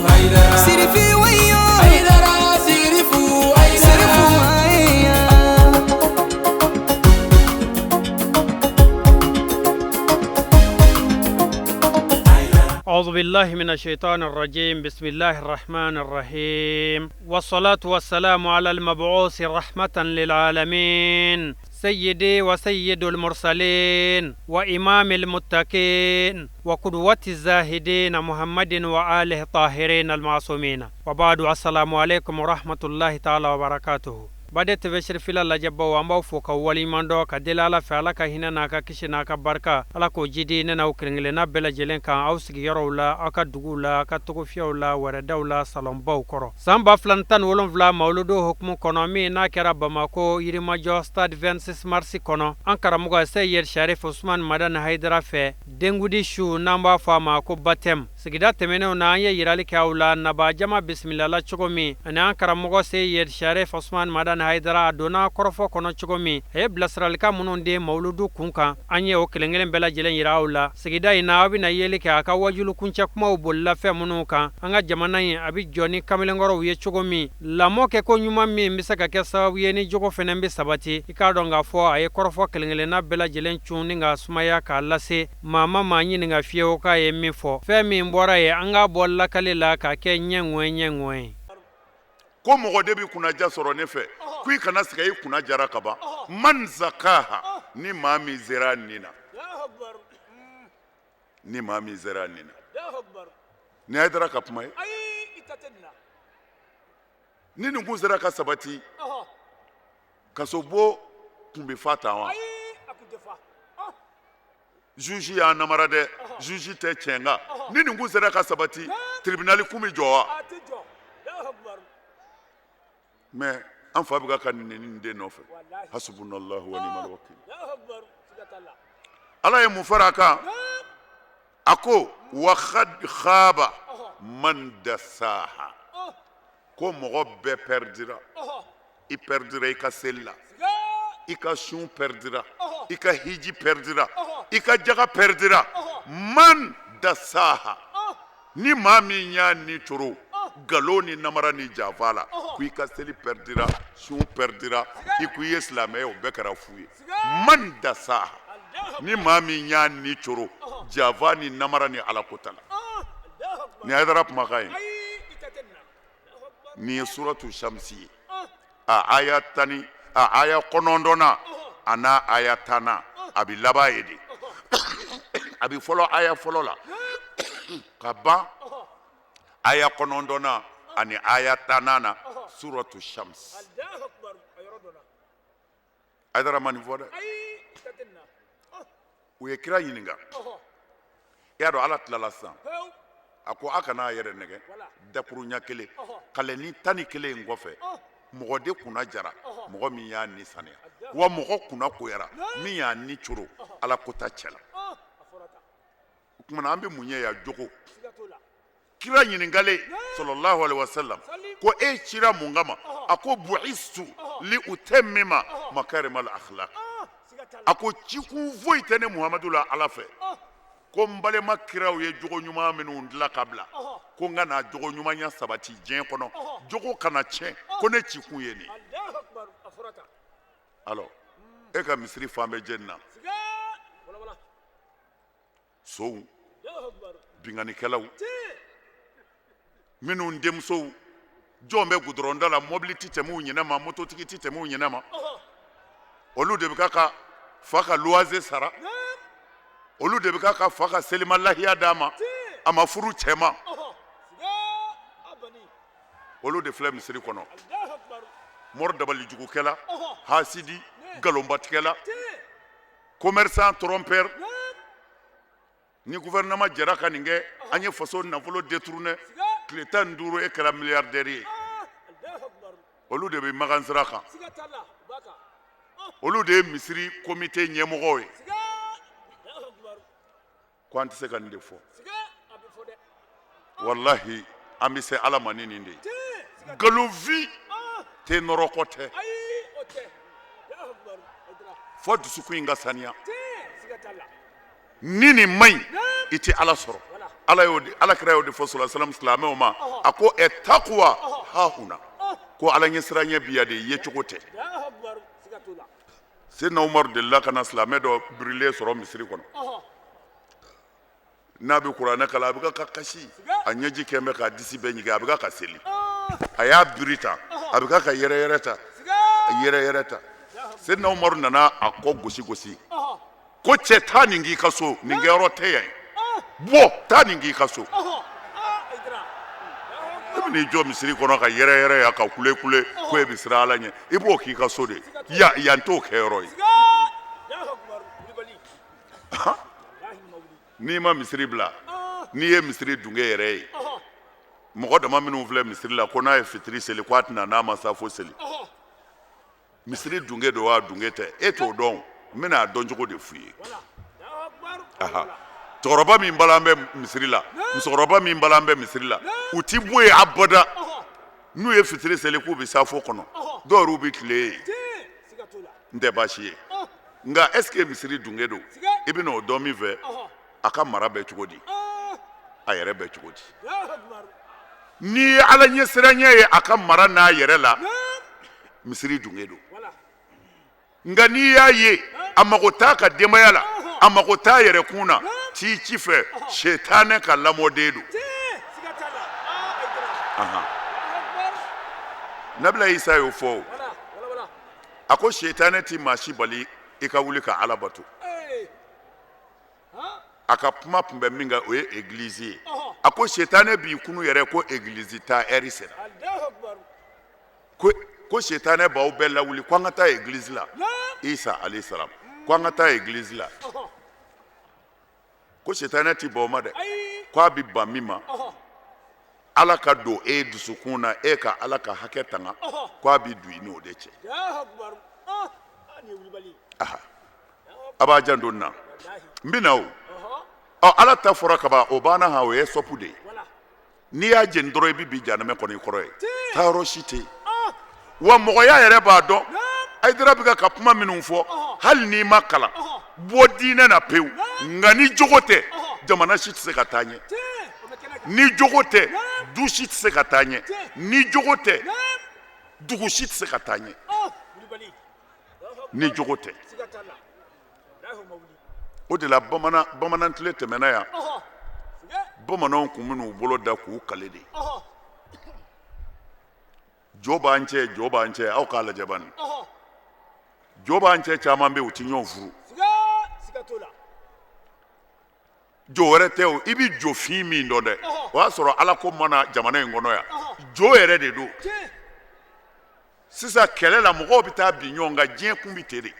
Haidara. Sirifi wayo. Haidara, Sirifu Haidara. Sirifu aya. أعوذ بالله من الشيطان الرجيم. بسم الله الرحمن الرحيم، والصلاة والسلام على المبعوث رحمة للعالمين، سيدي وسيد المرسلين وإمام المتقين وقدوة الزاهدين، محمد وآله الطاهرين المعصومين، وبعد، السلام عليكم ورحمة الله تعالى وبركاته. Bade TV Sirifila lajɛbaw, an b'aw fo ka waleɲuman dɔn ka deli Ala fɛ, Ala ka hinɛ n'a ka kisi n'a ka barika, Ala k'o jidi ne n'aw kelen-kelenna bɛɛ lajɛlen kan, aw sigiyɔrɔw la, aw ka duguw la, aw ka togofiyaw la, wɛrɛdaw la, salɔnbaw kɔrɔ. San 2017 mawuludu hukumu kɔnɔ, min n'a kɛra Bamako Yirimajɔ Stade 26 mars kɔnɔ, an karamɔgɔ Seyid Sharif Usman Madani Hayidara fɛ, dengudi su n'an b'a fɔ a ma ko baptême. Sigida tɛmɛnenw na, an ye yirali kɛ aw la naba jama bisimilala cogo min, ani an karamɔgɔ Seyid Sharif Usman Madani Hayidara, a donna kɔrɔfɔ kɔnɔ cogo min, a ye bilasiralikan minnu di mawuludu kun kan, an ye o kelen kelen bɛɛ lajɛlen yira aw la. Sigida in na, aw bɛna yeli kɛ a ka wajulu kuncɛ kumaw bolila fɛn minnu kan, an ka jamana in a bɛ jɔ ni kamalenkɔrɔw ye cogo min, lamɔ kɛ ko ɲuman min bɛ se ka kɛ sababu ye ni jogo fɛnɛ bɛ sabati. I k'a dɔn k'a fɔ a ye kɔrɔfɔ kelen kelenna bɛɛ lajɛlen cun ni ka sumaya k'a lase maa ma maa ɲininka fiyewu k'a ye min fɔ. Fɛn min bɔra yen, an k'a bɔ lakali la k'a kɛ ɲɛ ŋɔɛ ɲɛ ŋɔɛ. Ko mɔgɔ de bɛ kunnaja sɔrɔ ne fɛ, ko i kana siga, i kunna jara ka ban. Man zakaha, ni maa min sera nin na, ni maa min sera nin na, ni Hayidara ka kuma ye, ni nin kun sera ka sabati, kasobon kun bɛ fa tan wa? Juge y'a namara dɛ, juge tɛ tiɲɛ kan. Ni nin kun sera ka sabati, tribunal kun bɛ jɔ wa? Mais an fa bɛ ka nin nin den nɔfɛ. Hasubunallahu wa ni'mal wakil. Ala ye mun fara a kan? A ko wa kad khaba man dasaha, ko mɔgɔ bɛɛ pɛridira. I pɛridira i ka seli la, i ka sun pɛridira, i ka hiji pɛridira, i ka jaga pɛridira. Man dasaha, ni maa min y'a ni coro nkalon ni namara ni janfa la, ko i ka seli pɛridira, sun pɛridira, i ko i ye silamɛ ye, o bɛɛ kɛra fu ye. Man dasaha, ni maa min y'a ni coro janfa ni namara ni alakota la. Nin Hayidara kumakan ye. Nin ye suratu Shamsi ye, a aya 10 ni a aya 9nan a n'a aya 10nan, a bɛ laban ye de. A bɛ fɔlɔ aya fɔlɔ la ka ban aya 9nan ani aya 10nan na, suratu Shams. Hayidara ma nin fɔ dɛ. U ye kira ɲininka. I y'a dɔn, Ala tilala sisan, a ko a kana a yɛrɛ nɛgɛ dakuruɲa kelen kalɛni 11 in kɔfɛ. Mɔgɔ de kunna jara, mɔgɔ min y'a ni saniya, wa mɔgɔ kunna goyara, min y'a ni coro ala kota cɛ la. O tuma na, an bɛ mun ye yan? Jogo. Kira ɲininkalen sallallahu alaihi wasallam ko e cira mun kama? A ko bu'istu li utammima makarimal akhlaq. A ko cikun foyi tɛ ne Muhamadu la Ala fɛ, ko n balima kiraw ye jogo ɲuman minnu dilan ka bila, ko n ka na jogo ɲumanya sabati diɲɛ kɔnɔ, jogo kana tiɲɛ, ko ne cikun ye nin. Alors e ka misiri fan bɛɛ jeni na, sow, binkannikɛlaw minnu denmusow jɔn bɛ gudɔrɔnda la, mɔbili ti tɛmɛ u ɲinɛ ma, mototigi ti tɛmɛ u ɲinɛ ma, olu de bɛ ka ka fa ka luwanze sara, olu de bɛ ka ka fa ka selima lahiya d'a ma, a ma furu cɛ ma, olu de filɛ misiri kɔnɔ. Mɔri dabalijugukɛla, hasidi, nkalonbatigɛla, commerçant trompeur. Ni gouvernement jɛra ka nin kɛ, an ye faso nafolo détourné, tile 15 e kɛra milliardaire ye. Olu de bɛ magan sira kan, olu de ye misiri comité ɲɛmɔgɔw ye. Ko an tɛ se ka nin de fɔ. Walahi, an bɛ se Ala ma ni nin de ye. Nkalonfin tɛ nɔrɔkɔ tɛ fɔ dusukun in ka saniya. Ni nin man ɲi, i tɛ Ala sɔrɔ. Ala y'o de, Ala kira y'o de fɔ sɔlɔ salam silamɛw ma. A ko ɛ takuwa hahuna, ko Ala ɲɛsiranɲɛ bi yan de, ye cogo tɛ. Seydina Umaru delila ka na silamɛ dɔ birilen sɔrɔ misiri kɔnɔ. N'a bɛ kuranɛ kalan, a bɛ ka kasi, a ɲɛji kɛn bɛ k'a disi bɛɛ ɲigin, a bɛ ka seli. A y'a biri tan, a bɛ ka yɛrɛ yɛrɛ ta, yɛrɛ yɛrɛ ta. Seydina Umaru nana a kɔ gosi gosi ko cɛ, taa nin k'i ka so, nin kɛyɔrɔ tɛ yan, bɔ, taa nin k'i ka so. E bɛ n'i jɔ misiri kɔnɔ ka yɛrɛ yɛrɛ yan, ka kule kule ko e bɛ siran Ala ɲɛ, i b'o k'i ka so de, yan yan t'o kɛyɔrɔ ye. N'i ma misiri bila, n'i ye misiri dunge yɛrɛ ye, mɔgɔ dama minnu filɛ misiri la, ko n'a ye fitiri seli ko a tɛna n'a ma safo seli, misiri dunge don wa dunge tɛ, e t'o dɔn. N bɛna a dɔn cogo de f'u ye. Cɛkɔrɔba min balan bɛ misiri la, musokɔrɔba min balan bɛ misiri la, u ti bɔ yen abada. N'u ye fitiri seli k'u bɛ safo kɔnɔ, dɔw yɛrɛ bɛ tile yen, n tɛ baasi ye. Nka est ce que misiri dunge don? I bɛna o dɔn min fɛ, a ka mara bɛ cogo di, a yɛrɛ bɛ cogo di. N'i ye Ala ɲɛsiranɲɛ ye a ka mara n'a yɛrɛ la, misiri dunge don. Nka n'i y'a ye a mago t'a ka denbaya la, a mago t'a yɛrɛ kun na, t'i ci fɛ, setanɛ ka lamɔden don. Nabila Isa y'o fɔ o. A ko setanɛ ti maa si bali i ka wuli ka Ala bato. A ka kuma tun bɛ min kan, o ye egilizi ye. A ko setanɛ b'i kunu yɛrɛ ko egilizi taa ɛri sera, ko setanɛ b'aw bɛɛ lawuli ko an ka taa egilizi la. Isa alayhi salam ko an ka taa egilizi la, ko setanɛ ti ban o ma dɛ, ko a bɛ ban min ma, Ala ka don e dusukun na, e ka Ala ka hakɛ tanga, ko a bɛ don i n'o de cɛ. A b'a janto nin na, n bɛ na o. Ɔ, Ala ta fɔra kaban, o banna han, o ye sɔpu de ye. N'i y'a jeni dɔrɔn, i bɛ bin jahanamɛ kɔnɔ, i kɔrɔ ye taayɔrɔ si tɛ yen. Wa mɔgɔya yɛrɛ b'a dɔn, Hayidara bɛ ka kuma minnu fɔ, hali n'i ma kalan, bɔ diinɛ na pewu, nka ni jogo tɛ, jamana si tɛ se ka taa ɲɛ. Ni jogo tɛ, du si tɛ se ka taa ɲɛ. Ni jogo tɛ, dugu si tɛ se ka taa ɲɛ. Ni jogo tɛ. O de la bamanan tile tɛmɛna yan, bamananw tun bɛn'u bolo da k'u kale de. Jo b'an cɛ, jo b'an cɛ, aw k'a lajɛ bani, jo b'an cɛ caman bɛ yen, u tɛ ɲɔgɔn furu. Jo wɛrɛ tɛ o, i bɛ jofin min dɔn dɛ, o y'a sɔrɔ Ala ko ma na jamana in kɔnɔ yan, jo yɛrɛ de don. Sisan kɛlɛ la, mɔgɔw bɛ taa bin ɲɔgɔn kan, diɲɛ kun bɛ ten de.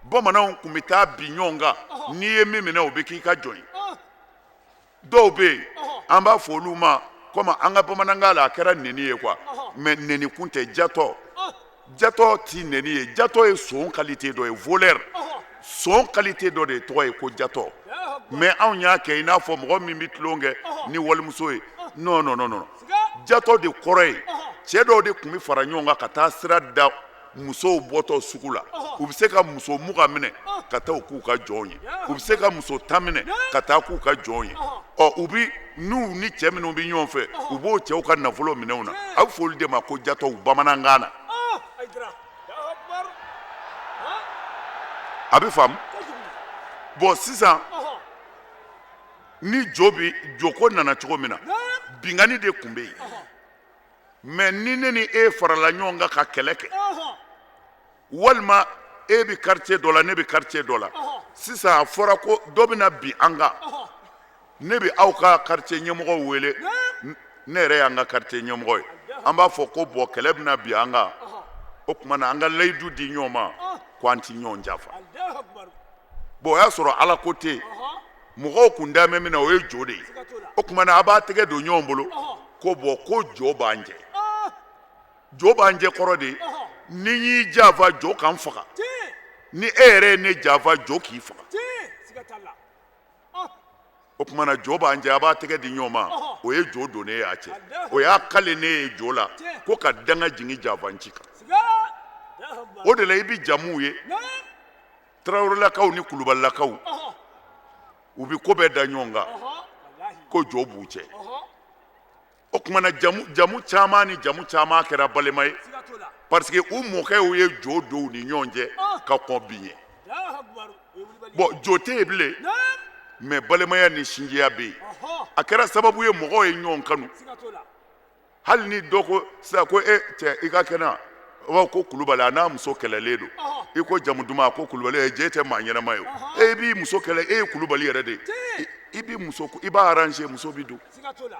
Bamananw tun bɛ taa bin ɲɔgɔn kan, n'i ye min minɛ, o bɛ k'i ka jɔn ye. Dɔw bɛ yen, an b'a fɔ olu ma, komi an ka bamanankan la a kɛra neni ye quoi, mais neni kun tɛ. Jatɔ, jatɔ ti neni ye. Jatɔ ye son qualité dɔ ye, voleur, son qualité dɔ de tɔgɔ ye ko jatɔ. Mais anw y'a kɛ i n'a fɔ mɔgɔ min bɛ tulon kɛ ni walimuso ye. Non, non, non, non, jatɔ de kɔrɔ ye cɛ dɔw de tun bɛ fara ɲɔgɔn kan ka taa sira da musow bɔtɔ sugu la. U bɛ se ka muso 20 minɛ ka taa u k'u ka jɔnw ye, u bɛ se ka muso 10 minɛ ka taa k'u ka jɔnw ye. Ɔ, u bɛ n'u ni cɛ minnu bɛ ɲɔgɔn fɛ, u b'o cɛw ka nafolo minɛ u na. A bɛ fɔ olu de ma ko jatɔw bamanankan na. A bɛ faamu. Bon, sisan ni jo bi joko nana cogo min na, binkanni de tun bɛ yen. Mais ni ne ni e farala ɲɔgɔn kan ka kɛlɛ kɛ, walima e bɛ quartier dɔ la, ne bɛ quartier dɔ la, sisan a fɔra ko dɔ bɛna bin an kan, ne bɛ aw ka quartier ɲɛmɔgɔw wele. Ne yɛrɛ y'an ka quartier ɲɛmɔgɔ ye. An b'a fɔ ko bon, kɛlɛ bɛna bin an kan, o tuma na an ka layidu di ɲɔgɔn ma ko an ti ɲɔgɔn janfa. Bon, o y'a sɔrɔ Ala ko tɛ yen, mɔgɔw kun dalen bɛ min na, o ye jo de ye. O tuma na a b'a tɛgɛ don ɲɔgɔn bolo ko bon, ko jo b'an cɛ. Jo b'an cɛ kɔrɔ de ye, ni n y'i janfa, jo ka n faga. Ni e yɛrɛ ye ne janfa, jo k'i faga. O tuma na jo b'an cɛ, a b'a tɛgɛ di ɲɔgɔn ma, o ye jo donnen ye a cɛ, o y'a kale ne ye jo la ko ka danga jigin janfanci kan. O de la i bɛ jamuw ye, Tarawelelakaw ni Kulubalilakaw, u bɛ ko bɛɛ da ɲɔgɔn kan. Ko jo b'u cɛ. O tuma na jamu jamu caman ni jamu caman kɛra balima ye, parce que u mɔkɛw ye jo don u ni ɲɔgɔn cɛ ka kɔn bi ɲɛ. Bon, jo tɛ yen bilen, mais balimaya ni sinjiya bɛ yen. A kɛra sababu ye mɔgɔw ye ɲɔgɔn kanu. Hali ni dɔ ko sisan ko e cɛ, i ka kɛnɛ, o b'a fɔ ko Kulubali a n'a muso kɛlɛlen don. I ko jamu duman? A ko Kulubali. E jɛ tɛ maa ɲɛnama ye o. E b'i muso kɛlɛ, e ye Kulubali yɛrɛ de ye. I b'i muso, i b'a arranger, muso bi don,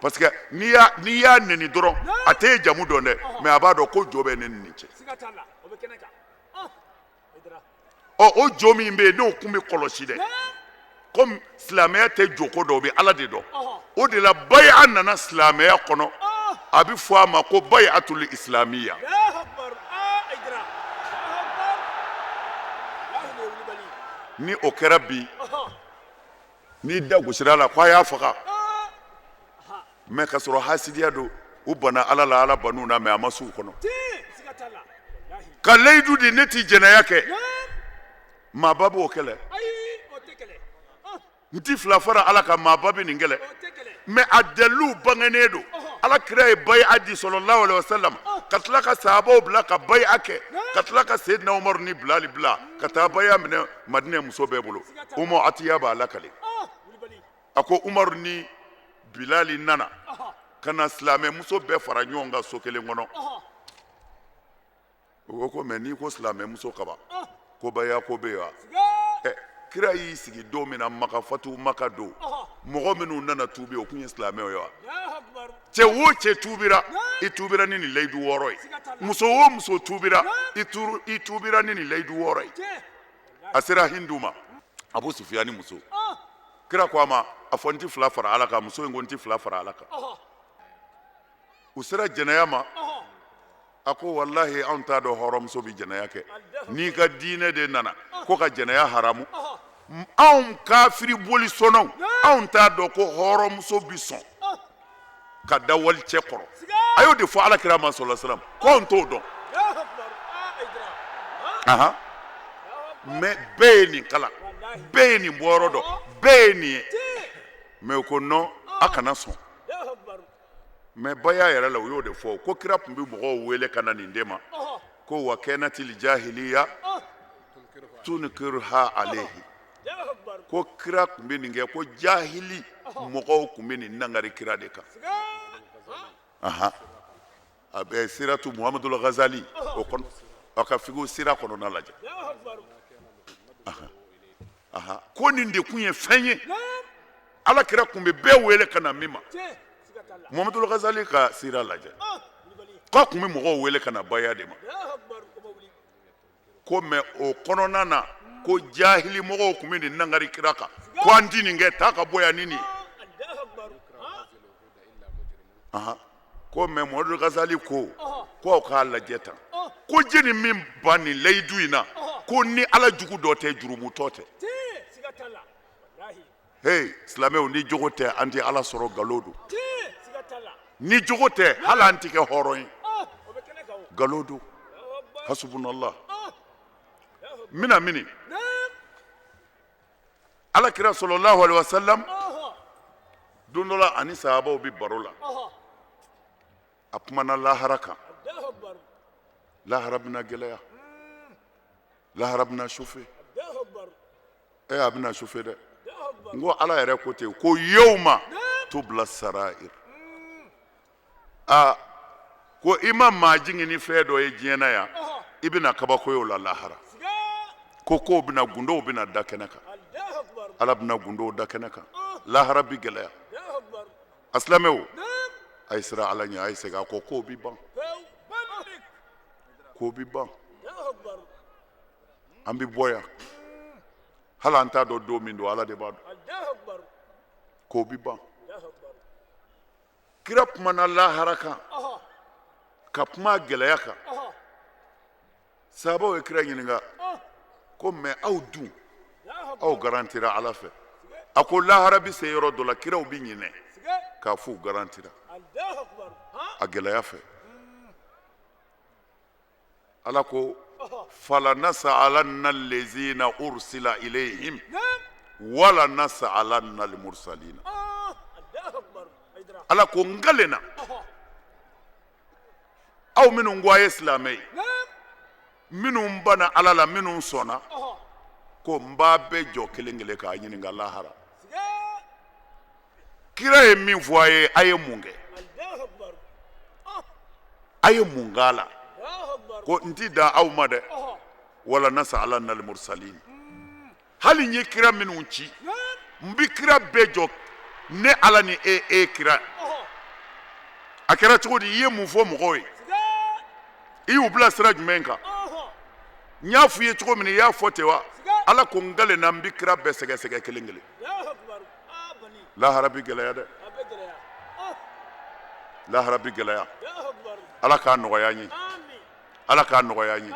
parce que n'i y'a neni dɔrɔn, a tɛ e jamu dɔn dɛ, mais a b'a dɔn ko jo bɛ ne ni nin cɛ. Ɔ, o jo min bɛ yen, n'o kun bɛ kɔlɔsi dɛ, komi silamɛya tɛ joko dɔn, o bɛ Ala de dɔn. O de la baya nana silamɛya kɔnɔ, a bɛ fɔ a ma ko bayatul islamiya. Ni o kɛra bi, n'i da gosira a la ko a y'a faga, mais ka sɔrɔ hasidiya don, u banna Ala la, Ala ban'u na, mais a ma s'u kɔnɔ ka layidu di ne ti jɛnɛya kɛ. Maaba b'o kɛlɛ, n ti fila fara Ala kan, maaba bɛ nin kɛlɛ, mais a dalilu bangenen don. Ala kira ye bayi'a di, sallallahu alaihi wasallam, ka tila ka sahabaw bila ka bayi'a kɛ, ka tila ka Seydina Umaru ni Bilali bila ka taa bayi'a minɛ Madinɛ muso bɛɛ bolo. Umu Atiya b'a lakale, a ko Umaru ni Bilali nana ka na silamɛ muso bɛɛ fara ɲɔgɔn kan so kelen kɔnɔ. U ko ko mais n'i ko silamɛ muso kaban, ko baya ko bɛ yen wa? Ɛ, kira y'i sigi don min na Maka, fatu Maka don, mɔgɔ minnu nana tuubi, o tun ye silamɛw ye wa? Cɛ o cɛ tuubira, i tuubira ni nin layidu 6 ye. Muso o muso tuubira, i tuubira ni nin layidu 6 ye. A sera Hindu ma, Abu Sufiyani muso, kira ko a ma, a fɔ n ti fila fara Ala kan. Muso in ko n ti fila fara Ala kan. U sera jɛnɛya ma, a ko walahi, anw t'a dɔn hɔrɔnmuso bɛ jɛnɛya kɛ. N'i ka diinɛ de nana ko ka jɛnɛya haramu, anw kafiri boli sɔnnaw, anw t'a dɔn ko hɔrɔnmuso bɛ sɔn ka da walicɛ kɔrɔ. A y'o de fɔ Ala kira ma, sɔlɔ salam, ko anw t'o dɔn. Ahan, mais bɛɛ ye nin kalan, bɛɛ ye nin bɔyɔrɔ dɔn, bɛɛ ye nin ye, mais u ko non, a kana sɔn. Mais baya yɛrɛ la, u y'o de fɔ ko kira tun bɛ mɔgɔw wele ka na nin de ma, ko wa kɛnɛtil jahiliya tunkirha alayhi, ko kira tun bɛ nin kɛ, ko jahili mɔgɔw tun bɛ nin nangari kira de kan. Ahan, a bɛ siratu Muhamadul Ghazali o kɔnɔ, a ka figu sira kɔnɔna lajɛ. Ahan, ko nin de kun ye fɛn ye Ala kira tun bɛ bɛɛ wele ka na min ma. Muhamadul Ghazali ka sira lajɛ, k'a tun bɛ mɔgɔw wele ka na baya de ma, ko mais o kɔnɔna na, ko jahili mɔgɔw tun bɛ nin nangari kira kan, ko an ti nin kɛ, taa ka bɔ yan ni nin ye. Ko mais Muhamadul Ghazali ko aw k'a lajɛ tan, ko jɛni min ba nin layidu in na, ko ni Ala jugu dɔ tɛ, jurumutɔ tɛ. Hey, silamɛw, ni jogo tɛ, an tɛ Ala sɔrɔ, nkalon don. Ni jogo tɛ, hali an tɛ kɛ hɔrɔn ye, nkalon don. Hasubunallah. N bɛna mini Ala kira sallallahu alaihi wasallam, don dɔ la, ani sahabaw bɛ baro la, a kumana lahara kan. Lahara bɛna gɛlɛya, lahara bɛna chauffer. Ɛ, a bɛna chauffer dɛ. N ko Ala yɛrɛ ko ten ko yawma tubla sarair. Aa, ko i ma maa jigin ni fɛn dɔ ye diɲɛ na yan, i bɛna kabako ye o la lahara. Ko kow bɛna, gundow bɛna da kɛnɛ kan, Ala bɛna gundow da kɛnɛ kan, lahara bi gɛlɛya. A silamɛw, a ye siran Ala ɲɛ, a ye segin a kɔ, kow bi ban, kow bi ban. An bi bɔ yan, hali an t'a dɔn don min don, Ala de b'a dɔn. Kow bi ban. Kira kumana lahara kan, ka kuma gɛlɛya kan. Sahabaw ye kira ɲininka ko mais aw dun, aw garantira Ala fɛ. A ko lahara bi se yɔrɔ dɔ la, kiraw bi ɲinɛ k'a fɔ u garantira a gɛlɛya fɛ. Ala ko fala nas'alanna allazina ursila ilayhim wala nas'alanna almursalina. Ala ko n kalenna aw minnu ko a ye silamɛ ye, minnu banna Ala la, minnu sɔnna, ko n b'a bɛɛ jɔ kelen kelen k'a ɲininka lahara. Kira ye min fɔ a ye, a ye mun kɛ? A ye mun k'a la? Ko n ti dan aw ma dɛ, wala nasalanna almursalin, hali n ye kira minnu ci, n bɛ kira bɛɛ jɔ, ne Ala ni e e kira. A kɛra cogo di? I ye mun fɔ mɔgɔw ye? I y'u bila sira jumɛn kan? N y'a f'i ye cogo min na, i y'a fɔ ten wa? Ala ko n kalenna, n bɛ kira bɛɛ sɛgɛsɛgɛ kelen kelen. Lahara bi gɛlɛya dɛ, lahara bi gɛlɛya. Ala k'a nɔgɔya n ye, Ala k'a nɔgɔya n ye.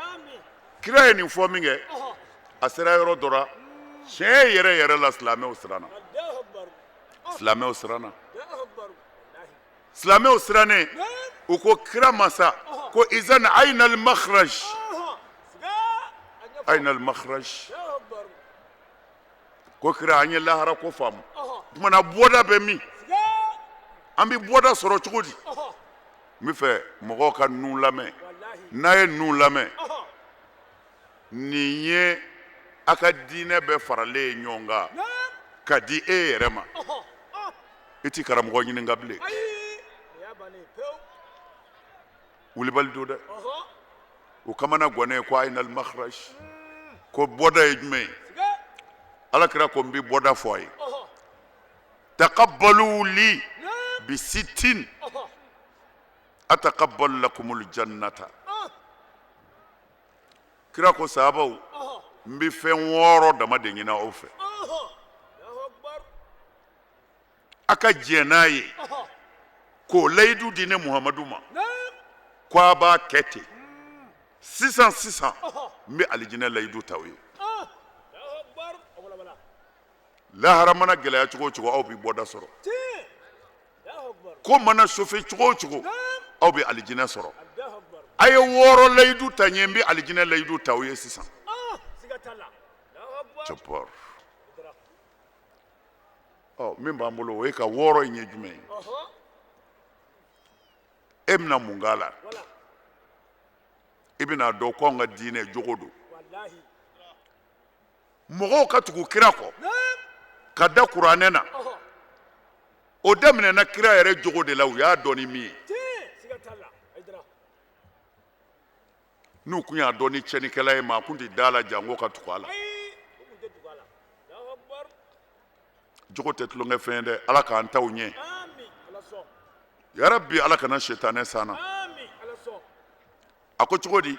Kira ye nin fɔ min kɛ, a sera yɔrɔ dɔ la, tiɲɛ yɛrɛ yɛrɛ la, silamɛw siranna, silamɛw siranna, silamɛw sirannen. U ko kira ma sa ko izan ayna al-makhraj, ayna al-makhraj? Ko kira, an ye lahara ko faamu, kumana bɔda bɛ min? An bɛ bɔda sɔrɔ cogo di? N bɛ fɛ mɔgɔw ka nun lamɛn. N'a ye nun lamɛn, nin ye a ka diinɛ bɛɛ faralen ye ɲɔgɔn kan ka di e yɛrɛ ma, i ti karamɔgɔ ɲininka bilen. Wulibali don dɛ. U kamana gannen ko ayna al-makhraj, ko bɔda ye jumɛn ye? Ala kira ko n bɛ bɔda fɔ a ye: taqabbalu li bi sittin ataqabbalu lakumul jannata. Kira ko sahabaw, n bɛ fɛn 6 dama de ɲini aw fɛ, a ka jɛn n'a ye k'o layidu di ne Muhamadu ma ko a b'a kɛ ten. Sisan sisan, n bɛ alijinɛ layidu ta aw ye. Lahara mana gɛlɛya cogo o cogo, aw bɛ bɔda sɔrɔ. Ko mana sofe cogo o cogo, aw bɛ alijinɛ sɔrɔ. A ye 6 layidu ta n ye, n bɛ alijinɛ layidu ta aw ye sisan. Jabbar. Ɔ, min b'an bolo, o ye ka 6 in ye jumɛn ye? E bɛna mun k'a la? I bɛna dɔn ko anw ka diinɛ jogo don. Mɔgɔw ka tugu kira kɔ ka da kuranɛ na, o daminɛna kira yɛrɛ jogo de la. U y'a dɔn ni min ye, n'u kun y'a dɔn ni tiɲɛnikɛla ye, maa kun tɛ da la janko ka tugu a la. Jogo tɛ tulonkɛfɛn ye dɛ. Ala k'an taw ɲɛ yarabi. Ala kana sitanɛ s'an na. A ko cogo di?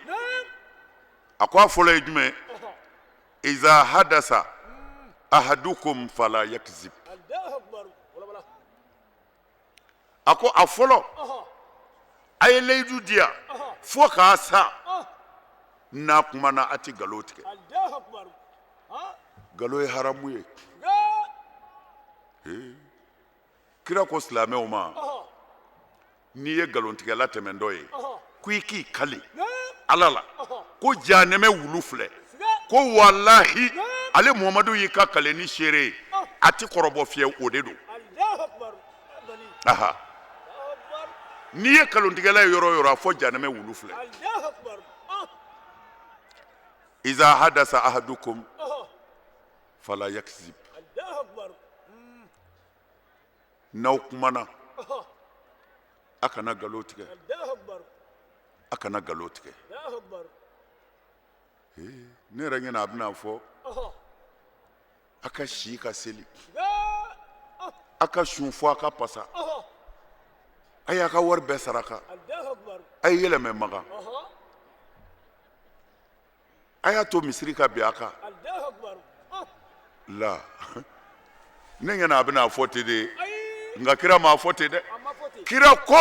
A ko a fɔlɔ ye jumɛn? Iza hadasa ahadukum fala yakzib. A ko a fɔlɔ, a ye layidu di yan fo k'a sa, n'a kumana, a ti nkalon tigɛ. Nkalon ye haramu ye. Kira ko silamɛw ma, n'i ye nkalontigɛla tɛmɛntɔ ye, ko i k'i kali Ala la ko janɛmɛ wulu filɛ, ko walahi, ale Muhamadu y'i ka kale ni seere ye, a ti kɔrɔbɔ fiyɛ, o de don. Aha, n'i ye nkalontigɛla ye yɔrɔ o yɔrɔ, a fɔ janɛmɛ wulu filɛ. Iza hadasa ahadukum fala yakzib. N'aw kumana, a kana nkalon tigɛ, a kana nkalon tigɛ. Ne yɛrɛ ɲɛna a bɛna fɔ a ka si ka seli, a ka sun fo a ka pasa, a y'a ka wari bɛɛ saraka, a ye yɛlɛmɛ Makan, a y'a to misiri ka bin a kan la. Ne ɲɛna a bɛna fɔ ten de, nka kira m'a fɔ ten dɛ. Kira ko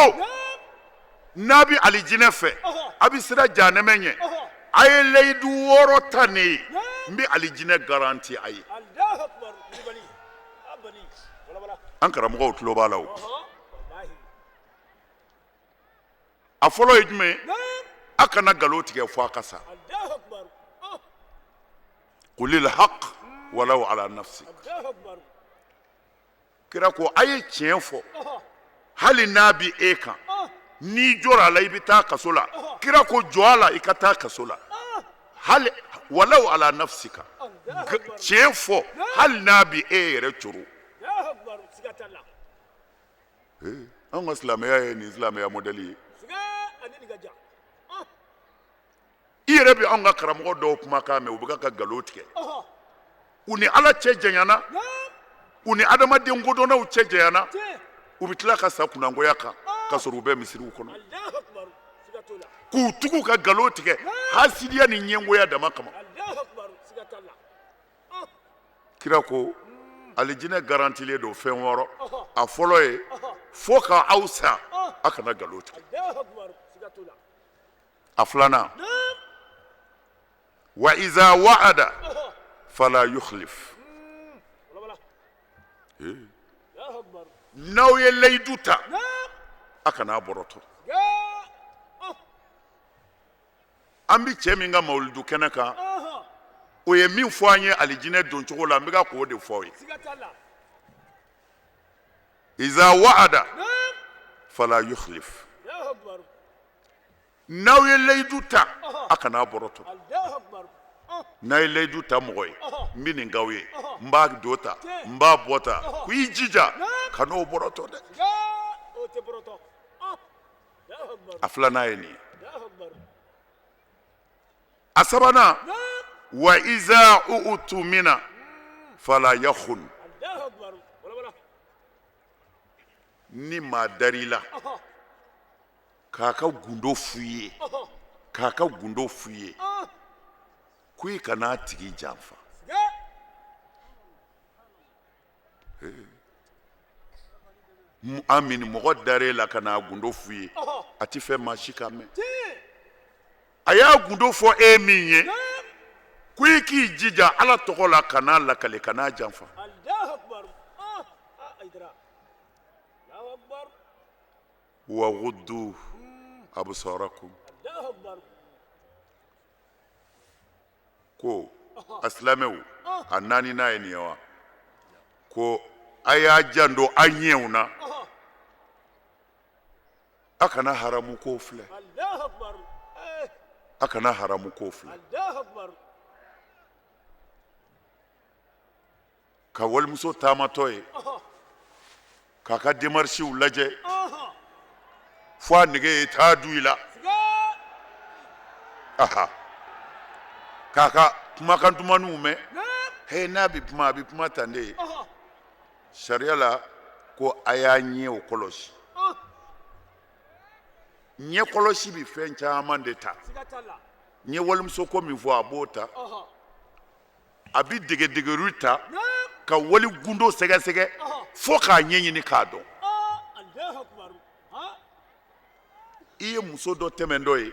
n'a bɛ alijinɛ fɛ, a bɛ siran janɛmɛ ɲɛ, a ye layidu 6 ta ne ye, n bɛ alijinɛ garanti a ye. An karamɔgɔw tulo b'a la. O a fɔlɔ ye jumɛn ye? A kana nkalon tigɛ fo a ka sa. Qulil haq walaw ala nafsi. Kira ko a ye tiɲɛ fɔ. Hali n'a bi e kan, n'i jɔra a la, i bɛ taa kaso la. Kira ko jɔ a la, i ka taa kaso la, hali walaw ala nafsika. Tiɲɛ fɔ, hali n'a bi e yɛrɛ coro. Anw ka silamɛya ye nin silamɛya mɔdɛli ye. I yɛrɛ bɛ anw ka karamɔgɔ dɔw kumakan mɛn, u bɛ ka nkalon tigɛ. U ni Ala cɛ janyana, u ni adamaden kodɔnnaw cɛ janyana. U bɛ tila ka sa kunnangoya kan ka sɔrɔ u bɛ misiriw kɔnɔ, k'u tugu ka nkalon tigɛ hasidiya ni ɲɛngoya dama kama. Kira ko alijinɛ garantilen don fɛn wɔɔrɔ. A fɔlɔ ye, fo ka aw sa, a kana nkalon tigɛ. A filanan, wa iza wa'ada fala yukhlif. N'aw ye layidu ta, a kana a bɔrɔtɔ. An bɛ cɛ min ka mawuludu kɛnɛ kan, o ye min fɔ an ye alijinɛ don cogo la, an bɛ ka k'o de fɔ aw ye. Iza wa'ada fala yukhlif. N'aw ye layidu ta, a kana a bɔrɔtɔ. N'a ye layidu ta mɔgɔ ye, n bɛ nin k'aw ye, n b'a don ta, n b'a bɔ ta, ko i jija kan'o bɔrɔtɔ dɛ. A filanan ye nin ye. A sabanan, wa iza utumina fala yakhun. Ni maa dar'i la k'a ka gundo f'u ye, k'a ka gundo f'u ye, ko i kana a tigi janfa. Amin, mɔgɔ dar'e la ka n'a gundo f'u ye, a tɛ fɛ maa si k'a mɛn. A y'a gundo fɔ e min ye, ko i k'i jija Ala tɔgɔ la kan'a lakale, kan'a janfa. Wa guddu absarakum. Ko a silamɛw, a naaninan ye nin ye wa, ko a y'a janto a ɲɛw na, a kana haramu ko filɛ, a kana haramu ko filɛ. Ka walimuso taamatɔ ye k'a ka demarisiw lajɛ fo a nege ye taa du i la, aha, k'a ka kumakan dumanniw mɛn. He, n'a bɛ kuma, a bɛ kuma tan de ye. Sariya la ko a y'a ɲɛw kɔlɔsi. Ɲɛ kɔlɔsi bɛ fɛn caman de ta. N ye walimuso ko min fɔ, a b'o ta. A bɛ degedegeri ta ka wali gundo sɛgɛsɛgɛ fo k'a ɲɛɲini k'a dɔn. I ye muso dɔ tɛmɛntɔ ye,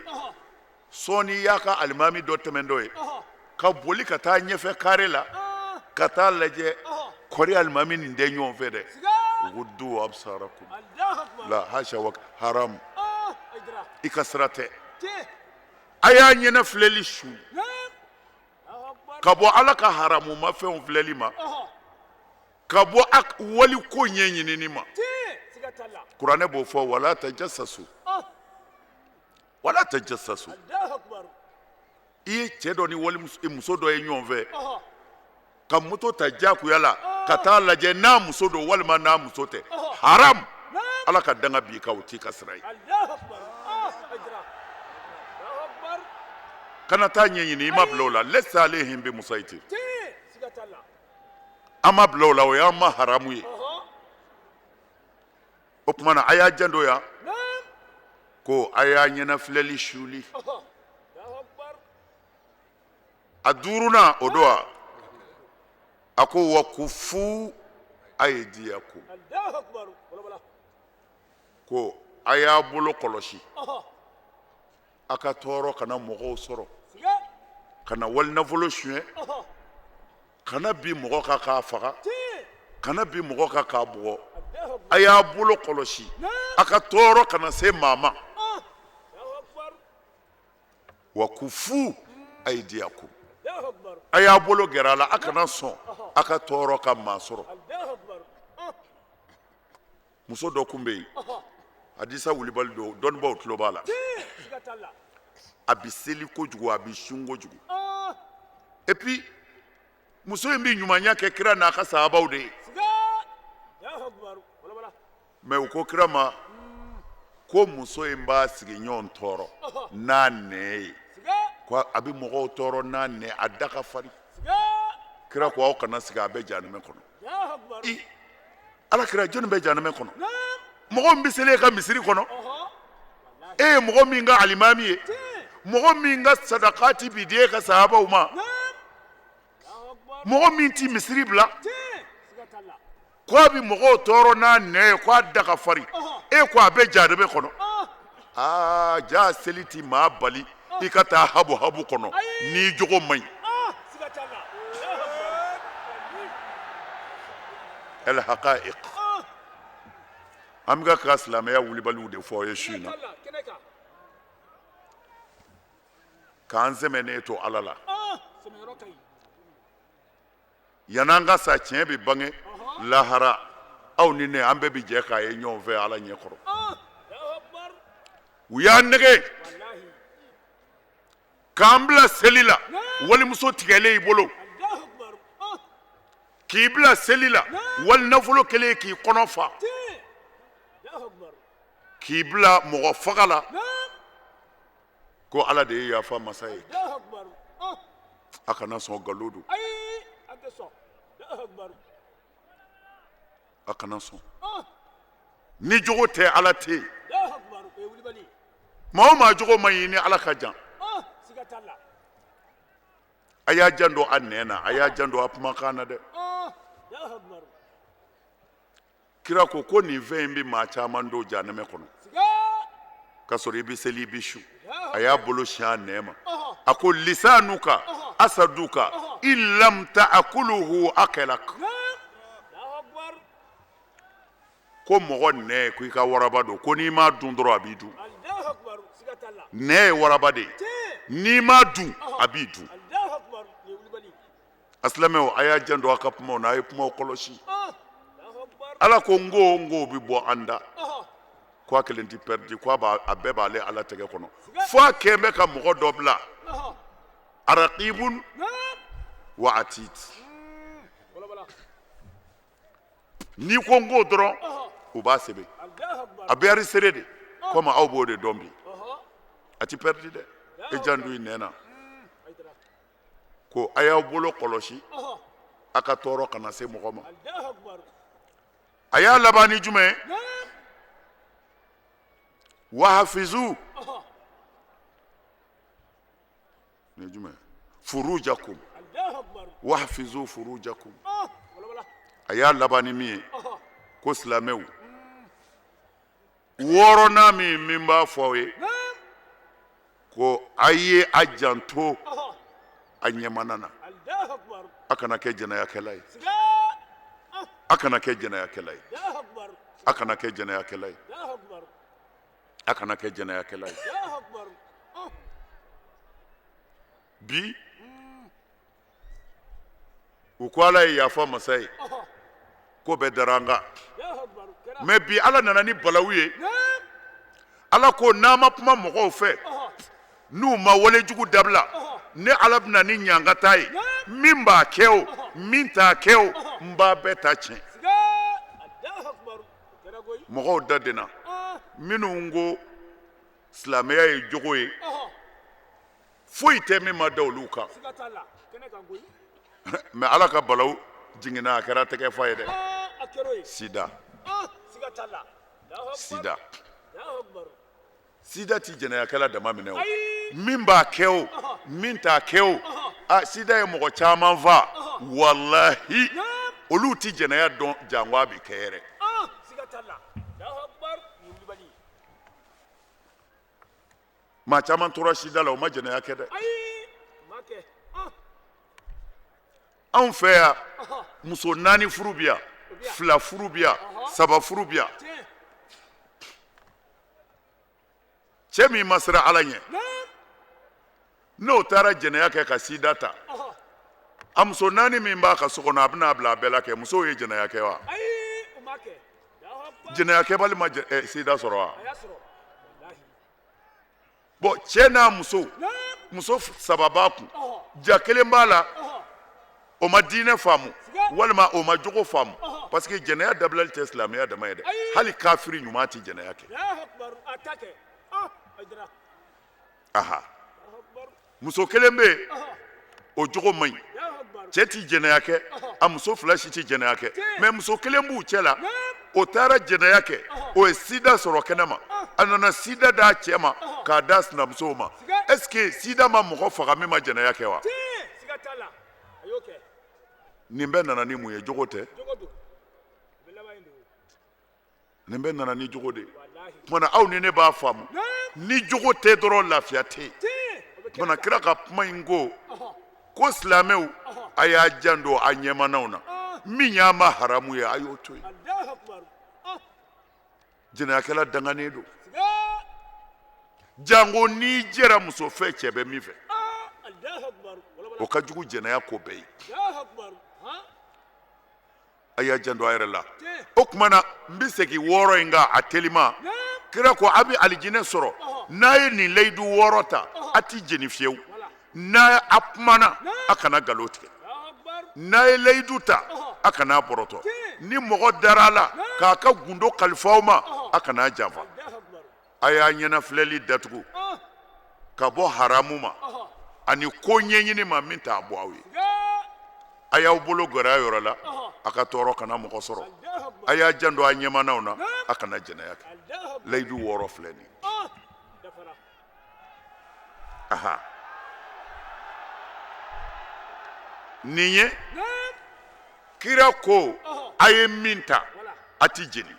sɔɔni i y'a ka alimami dɔ tɛmɛntɔ ye, ka boli ka taa ɲɛfɛ kare la ka taa lajɛ, kɔri alimami nin tɛ ɲɔgɔn fɛ dɛ. Guddu absarakum la hasha wa haram. I ka sira tɛ. A y'a ɲɛna filɛli su ka bɔ Ala ka haramu mafɛnw filɛli ma, ka bɔ wali ko ɲɛɲinini ma. Kuranɛ b'o fɔ, wala tajassasu, wala tajassasu. I ye cɛ dɔ ni wali muso dɔ ye ɲɔgɔn fɛ, ka moto ta diyagoya la ka taa lajɛ n'a muso don walima n'a muso tɛ, haram. Ala ka danga b'i kan, o t'i ka sira ye. Kana taa ɲɛɲini, i ma bila o la. Lasta alayhim bi musaitir, an ma bila o la, o y'an ma haramu ye. O tuma na, a y'a janto yan ko a y'a ɲɛnafilɛli suli. A duurunan o don wa, a ko wa kufu ayidiyakum, ko a y'a bolo kɔlɔsi, a ka tɔɔrɔ kana mɔgɔw sɔrɔ, kana walinafolo suɲɛ, kana bin mɔgɔ kan k'a faga, kana bin mɔgɔ kan k'a bugɔ. A y'a bolo kɔlɔsi, a ka tɔɔrɔ kana se maa ma. Wa kufu ayidiyakum, a y'a bolo gɛrɛ a la, a kana sɔn a ka tɔɔrɔ ka maa sɔrɔ. Muso dɔ kun bɛ yen, hadisa wulibali don, dɔnnibaaw tulo b'a la. A bɛ seli kojugu, a bɛ sun kojugu, et puis muso in bɛ ɲumanya kɛ kira n'a ka sahabaw de ye. Mais u ko kira ma ko muso in b'a sigiɲɔgɔn tɔɔrɔ n'a nɛn ye, ko a bɛ mɔgɔw tɔɔrɔ n'a nɛn, a da ka farin. Kira ko aw kana sigi, a bɛ jahanamɛ kɔnɔ. I ala kira, jɔnni bɛ jahanamɛ kɔnɔ? Mɔgɔ min bɛ seli e ka misiri kɔnɔ, e ye mɔgɔ min ka alimami ye, mɔgɔ min ka sadakati bi di e ka sahabaw ma, mɔgɔ min ti misiri bila, ko a bɛ mɔgɔw tɔɔrɔ n'a nɛn ye, ko a da ka farin, e ko a bɛ jahanamɛ kɔnɔ. Aa, jaa seli ti maa bali i ka taa habu habu kɔnɔ n'i jogo man ɲi. El haqaiq, an bɛ ka silamɛya wulibaliw de fɔ aw ye su in na, k'an sɛmɛnen to ala la. Yan'an ka sa, tiɲɛ bɛ bange lahara, aw ni ne, an bɛɛ bɛ jɛ k'a ye ɲɔgɔn fɛ ala ɲɛ kɔrɔ. U y'an nɛgɛ k'an bila seli la, walimuso tigɛlen i bolo, k'i bila seli la, wali nafolo kɛlen k'i kɔnɔ fa, k'i bila mɔgɔ faga la, ko ala de ye yafa masa ye. A kana sɔn, nkalon don. A kana sɔn. Ni jogo tɛ, ala tɛ yen. Maa o maa jogo man ɲi, ni ala ka jan. A y'a janto a nɛn na, a y'a janto a kumakan na dɛ. Kira ko ko nin fɛn in bɛ maa caman don jahanamɛ kɔnɔ k'a sɔrɔ i bɛ seli, i bɛ sun. A y'a bolo sin a nɛn ma, a ko lisanuka asaduka in lam ta'kuluhu akalak. Ko mɔgɔ nɛn, ko i ka waraba don, ko n'i m'a dun dɔrɔn a b'i dun. Nɛn ye waraba de ye, n'i m'a dun a b'i dun. A silamɛw, a y'a janto a ka kumaw na, a ye kumaw kɔlɔsi. Ala ko n ko n ko bɛ bɔ an da, ko a kelen tɛ pɛridi, ko a bɛɛ b'ale ala tɛgɛ kɔnɔ, fo a kɛn bɛ ka mɔgɔ dɔ bila arakibun wa atid. N'i ko n ko dɔrɔn, u b'a sɛbɛn, a bɛ enregistré de, komi aw b'o de dɔn bi. A ti pɛridi dɛ, e janto i nɛn na. Ko a y'aw bolo kɔlɔsi a ka tɔɔrɔ kana se mɔgɔ ma. A y'a laban ni jumɛn ye? Wahafizu ni jumɛn? Furujakum, wahafizu furujakum. A y'a laban ni min ye, ko silamɛw, wɔɔrɔnan min b'a fɔ aw ye, ko a ye a janto a ɲɛmana na, a kana kɛ jɛnɛyakɛla ye, a kana kɛ jɛnɛyakɛla ye, a kana kɛ jɛnɛyakɛla ye, a kana kɛ jɛnɛyakɛla ye. Bi u ko ala ye yafa masa ye, ko bɛɛ dara an kan. Mais bi ala nana ni balawu ye. Ala ko n'a ma kuma mɔgɔw fɛ, n'u ma walejugu dabila, ne ala bɛna ni ɲangata ye. Min b'a kɛ o, min t'a kɛ o, n b'a bɛɛ ta tiɲɛ. Mɔgɔw da denna. Minnu ko silamɛya ye jogo ye, foyi tɛ min ma da olu kan. Mais ala ka balawu jiginna, a kɛra tɛgɛ fa ye dɛ. Sida, sida, sida ti jɛnɛyakɛla dama minɛ o, min b'a kɛ o, min t'a kɛ o. A sida ye mɔgɔ caman fa, walahi, olu ti jɛnɛya dɔn, janko a bɛ kɛ yɛrɛ. Maa caman tora sida la, o ma jɛnɛya kɛ dɛ. Anw fɛ yan, muso naani furu bi yan, fila furu bi yan, saba furu bi yan. Cɛ min ma siran ala ɲɛ, n'o taara jɛnɛya kɛ ka sida ta, a muso naani min b'a ka so kɔnɔ, a bɛna a bila a bɛɛ la kɛ. Musow ye jɛnɛya kɛ wa? Jɛnɛyakɛbali ma sida sɔrɔ wa? Bɔn cɛ n'a muso, muso saba b'a kun, ja kelen b'a la, o ma diinɛ faamu walima o ma jogo faamu, parce que jɛnɛya dabilali tɛ silamɛya dama ye dɛ, hali kafiri ɲuman tɛ jɛnɛya kɛ. Aha, muso kelen bɛ yen, o jogo man ɲi, cɛ ti jɛnɛya kɛ, a muso fila si ti jɛnɛya kɛ, mɛ muso kelen b'u cɛ la, o taara jɛnɛya kɛ, o ye sida sɔrɔ kɛnɛma, a nana sida d'a cɛ ma k'a d'a sinamusow ma. Est ce que sida ma mɔgɔ faga min ma jɛnɛya kɛ wa? Nin bɛɛ nana ni mun ye? Jogo tɛ. Nin bɛɛ nana ni jogo de ye. Tuma na aw ni ne b'a faamu, ni jogo tɛ dɔrɔn lafiya tɛ yen. Tuma na kira ka kuma in ko ko silamɛw, a y'a janto a ɲɛmanaw na, min y'a ma haramu ye, a y'o to yen. Jɛnɛyakɛla danganen don, janko n'i jɛra muso fɛ cɛ bɛ min fɛ, o ka jugu jɛnɛya ko bɛɛ ye. A y'a janto a yɛrɛ la. O tuma na n bɛ segin wɔɔrɔ in kan a telima. Kira ko a bɛ alijinɛ sɔrɔ n'a ye nin layidu wɔɔrɔ ta, a ti jeni fiyewu, n'a a kumana a kana nkalon tigɛ, n'a ye layidu ta a kana bɔrɔtɔ, ni mɔgɔ dara a la k'a ka gundo kalifa aw ma, a kana janfa, a y'a ɲɛnafilɛli datugu ka bɔ haramu ma ani ko ɲɛɲini ma min t'a bɔ aw ye, a y'aw bolo gɛrɛ a yɔrɔ la, a ka tɔɔrɔ kana mɔgɔ sɔrɔ, a y'a janto a ɲɛmanaw na, a kana jɛnɛya kɛ. Layidu wɔɔrɔ filɛ nin ye. Aha, nin ye kira ko a ye min ta a ti jeni,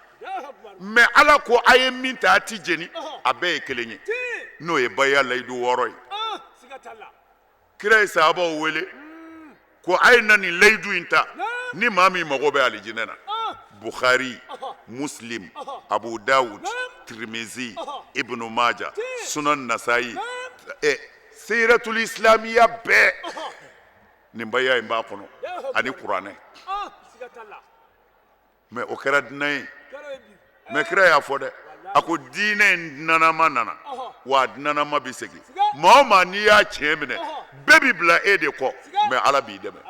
mɛ ala ko a ye min ta a ti jeni, a bɛɛ ye kelen ye, n'o ye baya layidu wɔɔrɔ ye. Kira ye sahabaw wele ko a ye na nin layidu in ta ni maa min mago bɛ alijinɛ na. Bukhari, Muslim, Abu Dawud, Tirimizi, Ibnu Maja, Sunan Nasayi, Siratul Islamiya bɛɛ nin baya in b'a kɔnɔ ani kuranɛ. Mɛ o kɛra dunan ye, mɛ kira y'a fɔ dɛ, a ko diinɛ in dunanama nana wa a dunanama bɛ segin. Maa o maa n'i y'a tiɲɛ minɛ, bɛɛ b'i bila e de kɔ, mɛ ala b'i dɛmɛ.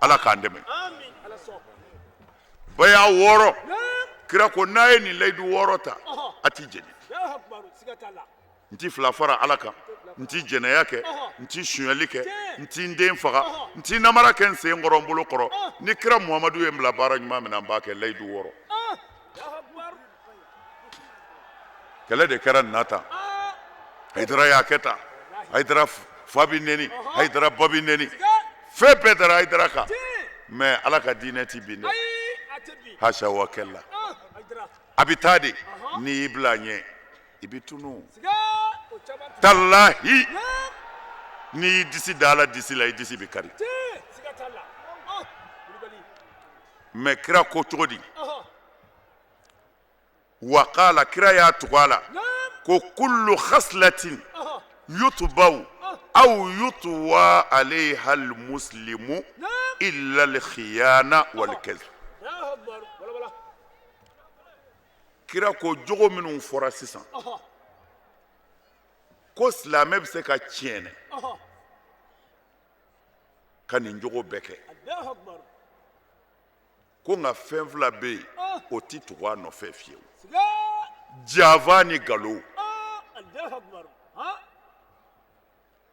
Ala k'an dɛmɛ. Baya wɔɔrɔ, kira ko n'a ye nin layidu wɔɔrɔ ta a ti jeni. N ti fila fara ala kan, n ti jɛnɛya kɛ, n ti sonyali kɛ, n ti n den faga, n ti namara kɛ n sen kɔrɔ n bolo kɔrɔ. Ni kira Muhamadu ye n bila baara ɲuman min na, n b'a kɛ. Layidu wɔɔrɔ. Kɛlɛ de kɛra nin na tan. Hayidara y'a kɛ tan, Hayidara fa bɛ neni, Hayidara ba bɛ neni, fɛn bɛɛ dara Hayidara kan, mɛ ala ka diinɛ ti bin dɛ. Hasa wa kɛla a bɛ taa de, n'i y'i bila a ɲɛ i bɛ tunu. Talahi, n'i y'i disi da ala disi la, i disi bɛ kari. Mɛ kira ko cogo di? Wa kala, kira y'a tugu a la ko kullu khaslatin yutbaw aw yutwa alayha almuslimu illa alkhiyana walkazib. Kira ko jogo minnu fɔra sisan ko silamɛ bɛ se ka tiɲɛ ka nin jogo bɛɛ kɛ, ko nka fɛn fila bɛ yen, o tɛ tugu a nɔfɛ fiyewu, janfa ni nkalon.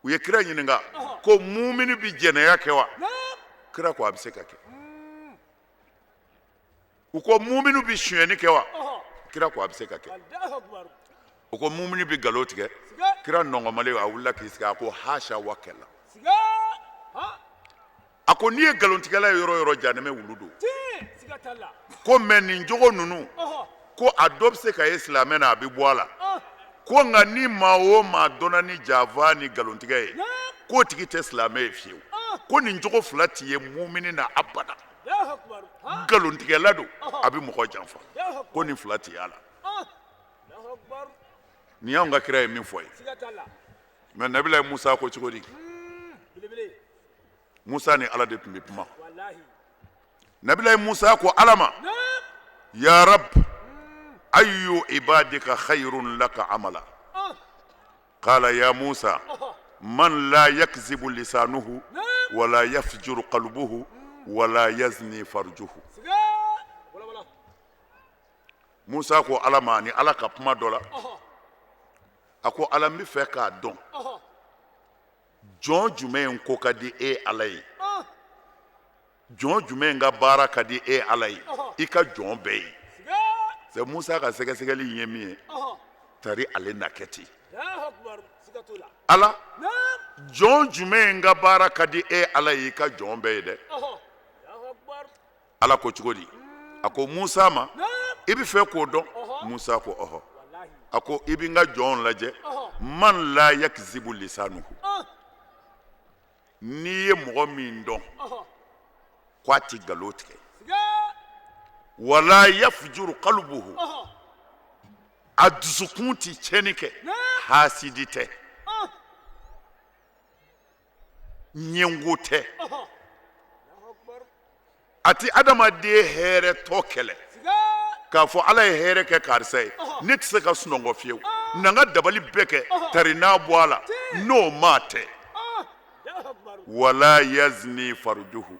U ye kira ɲininka ko mumini bɛ jɛnɛya kɛ wa? Kira ko a bɛ se ka kɛ. U ko muminu bɛ sonyɛni kɛ wa? Kira ko a bɛ se ka kɛ. U ko mumini bɛ nkalon tigɛ? Kira nɔngɔnmalen a wulila k'i sigi, a ko hasa wa kɛla. A ko n'i ye nkalontigɛla ye yɔrɔ o yɔrɔ, janɛmɛ wulu don. Ko mɛ nin jogo ninnu, ko a dɔ bɛ se ka ye silamɛ na, a bɛ bɔ a la. Ko nka ni maa o maa dɔnna ni janfa ni nkalontigɛ ye, k'o tigi tɛ silamɛ ye fiyewu. Ko nin jogo fila ti ye mumini na abada. Nkalontigɛla don, a bɛ mɔgɔ janfa, ko nin fila ti y'a la. Nin y'anw ka kira ye min fɔ ye. Mɛ nabilayi Musa ko cogo di? Musa ni ala de tun bɛ kuma. Nabilayi Musa ko ala ma, ya rab, Ayu ibadika khayrun laka amala? Qala ya Musa, man la yakzibu lisanuhu wala yafjuru qalbuhu wala yazni farjuhu. Musa ko Ala ma ni Ala ka kuma dɔ la, a ko Ala, n bɛ fɛ k'a dɔn jɔn jumɛn ko ka di e Ala ye, jɔn jumɛn ka baara ka di e Ala ye i ka jɔn bɛɛ ye. C'est Musa ka sɛgɛsɛgɛli in ye min ye, tari ale na kɛ ten. Ala, jɔn jumɛn ka baara ka di e Ala ye i ka jɔn bɛɛ ye dɛ? Ala ko cogo di? A ko Musa ma, i bɛ fɛ k'o dɔn? Musa ko ɔhɔ. A ko i bɛ n ka jɔn lajɛ, man la yakzibu lisanuhu, n'i ye mɔgɔ min dɔn ko a tɛ nkalon tigɛ, wala yafjuru qalbuhu, a dusukun tɛ tiɲɛni kɛ, hasidi tɛ, ɲɛngo tɛ, a tɛ adamaden hɛrɛ tɔ kɛlɛ k'a fɔ Ala ye hɛrɛ kɛ karisa ye, ne tɛ se ka sunɔgɔ fiyewu, na n ka dabali bɛɛ kɛ tari n'a bɔ a la, n'o maa tɛ. Wala yazni farujuhu,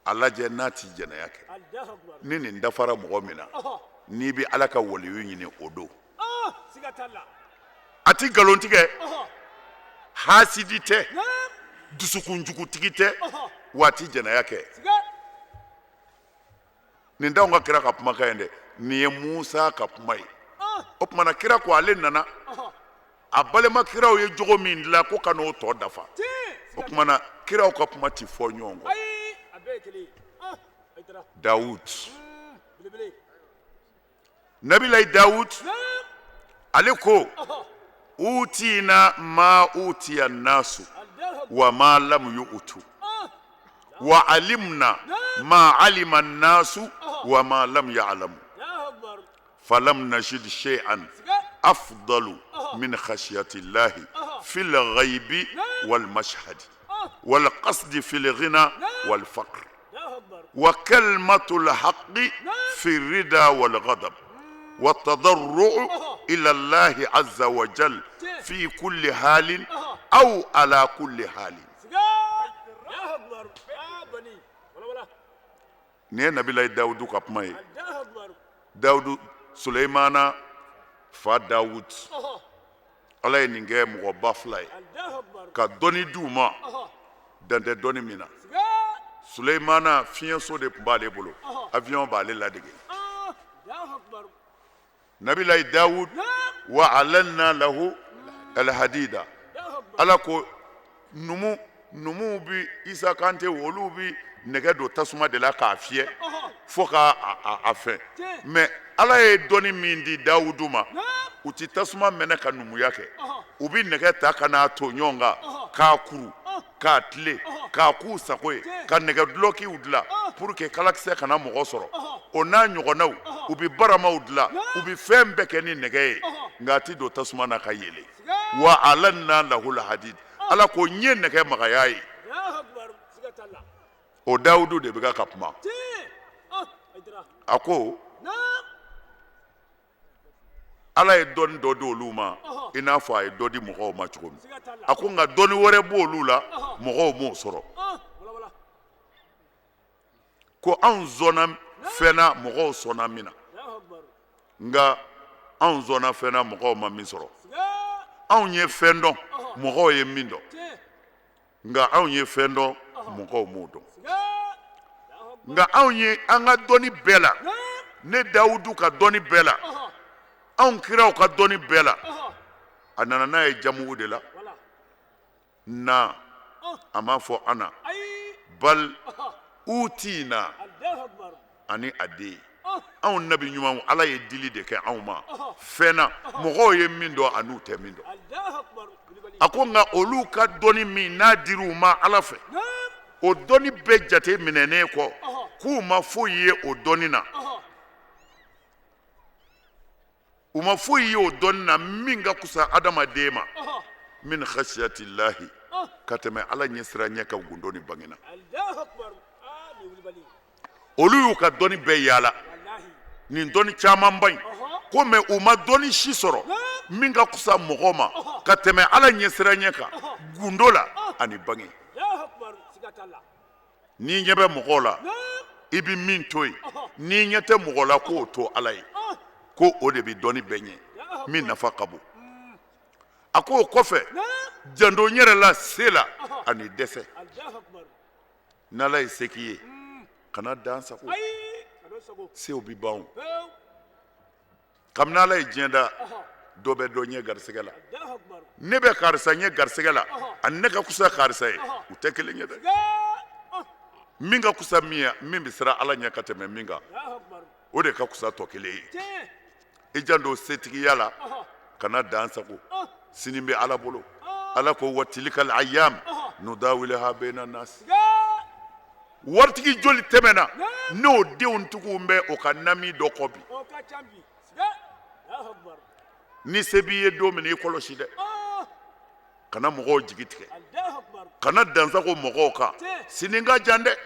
a lajɛ n'a ti jɛnɛya kɛ. Ni nin dafara mɔgɔ min na, n'i bɛ Ala ka waliyu ɲini, o don. A ti nkalon tigɛ, hasidi tɛ, dusukunjugutigi tɛ, wa a ti jɛnɛya kɛ. Nin t'anw ka kira ka kumakan ye dɛ, nin ye Musa ka kuma ye. O tuma na kira ko ale nana, a balima kiraw ye jogo min dilan, ko ka n'o tɔ dafa. O tuma na kiraw ka kuma ti fɔ ɲɔgɔn kɔ. Dawud, Nabilayi Dawud, ale ko utina ma utiya nasu wa ma lam yu'tu wa alimna ma alima nasu wa ma lam ya'lamu falam najid shay'an afdalu min khashyati llahi fil ghaibi wal mashhadi wal qasdi fil ghina wal faqr wa kalmatul haqqi fi rida wal ghadab wa tadarru'u ila Allahi azza wa jal fi kulli halin aw ala kulli halin. Nin ye Nabilayi Dawudu ka kuma ye. Dawudu, Suleimana fa Dawud, Ala ye nin kɛ mɔgɔba fila ye ka dɔnni di u ma dan tɛ dɔnni min na. Suleimana, fiɲɛso de tun b'ale bolo, avion b'ale ladege. Nabilayi Dawud, wa alanna lahu alhadida, Ala ko numu numuw bi Isa Kante, olu bi nɛgɛ don tasuma de la k'a fiyɛ fo k'a a fɛn, mais Ala ye dɔnni min di Dawudu ma, u ti tasuma mɛnɛ ka numuya kɛ, u bi nɛgɛ ta ka n'a to ɲɔgɔn kan k'a kuru k'a tilen k'a k'u sago ye, ka nɛgɛ dulɔkiw dilan pour que kalakisɛ kana mɔgɔ sɔrɔ, o n'a ɲɔgɔnnaw. U bɛ baramaw dilan, u bɛ fɛn bɛɛ kɛ ni nɛgɛ ye, nka a ti don tasuma na ka yeelen. Wa alanna lahul hadid, Ala ko n ye nɛgɛ magaya ye. O Dawudu de bɛ ka kuma. A ko Ala ye dɔnni dɔ di olu ma i n'a fɔ a ye dɔ di mɔgɔw ma cogo min. A ko nka dɔnni wɛrɛ b'olu la, mɔgɔw m'o sɔrɔ. Ko anw sɔnna fɛn na, mɔgɔw sɔnna min na, nka anw sɔnna fɛn na, mɔgɔw ma min sɔrɔ. Anw ye fɛn dɔn, mɔgɔw ye min dɔn, nka anw ye fɛn dɔn, mɔgɔw m'o dɔn. Nka anw ye an ka dɔnni bɛɛ la, ne Dawudu ka dɔnni bɛɛ la, anw kiraw ka dɔnni bɛɛ la, a nana n'a ye jamugu de la na. A m'a fɔ ana bal utina ani a den. Anw nabi ɲumanw, Ala ye dili de kɛ anw ma fɛn na, mɔgɔw ye min dɔn an'u tɛ min dɔn. A ko nka olu ka dɔnni min n'a dir'u ma Ala fɛ, o dɔnni bɛɛ jate minɛnen kɔ, k'u ma foyi ye o dɔnni na, u ma foyi ye o dɔnni na min ka kusa adamaden ma min khasiyatillahi, ka tɛmɛ Ala ɲɛsiranɲɛ kan gundo ni bangena. Olu y'u ka dɔnni bɛɛ yaala. Nin dɔnni camanba in ko mɛ u ma dɔnni si sɔrɔ min ka fisa mɔgɔ ma ka tɛmɛ Ala ɲɛsiranɲɛ kan gundo la ani bange. N'i ɲɛ bɛ mɔgɔw la i bɛ min to yen, n'i ɲɛ tɛ mɔgɔ la k'o to Ala ye, ko o de bɛ dɔnni bɛɛ ɲɛ min nafa ka bon. A ko o kɔfɛ, janto n yɛrɛ la se la ani dɛsɛ. N'Ala ye se k'i ye, kana dan sago, sew bɛ ban o. Kabini Ala ye diɲɛ da, dɔ bɛ dɔ ɲɛ garisɛgɛ la. Ne bɛ karisa ɲɛ garisɛgɛ la, ani ne ka kusa karisa ye, u tɛ kelen ye dɛ. Min ka kusa min ye, min bɛ siran Ala ɲɛ ka tɛmɛ min kan, o de ka kusa tɔ kelen ye. I janto setigiya la, kana dan sago, sini bɛ Ala bolo. Ala ko wa tilikal ayam nudawiluha bayna nas. Waritigi joli tɛmɛna n'o denw tugu bɛ o ka nami dɔ kɔ bi. Ni se b'i ye don min i kɔlɔsi dɛ, kana mɔgɔw jigi tigɛ, kana dansago mɔgɔw kan, sini ka jan dɛ.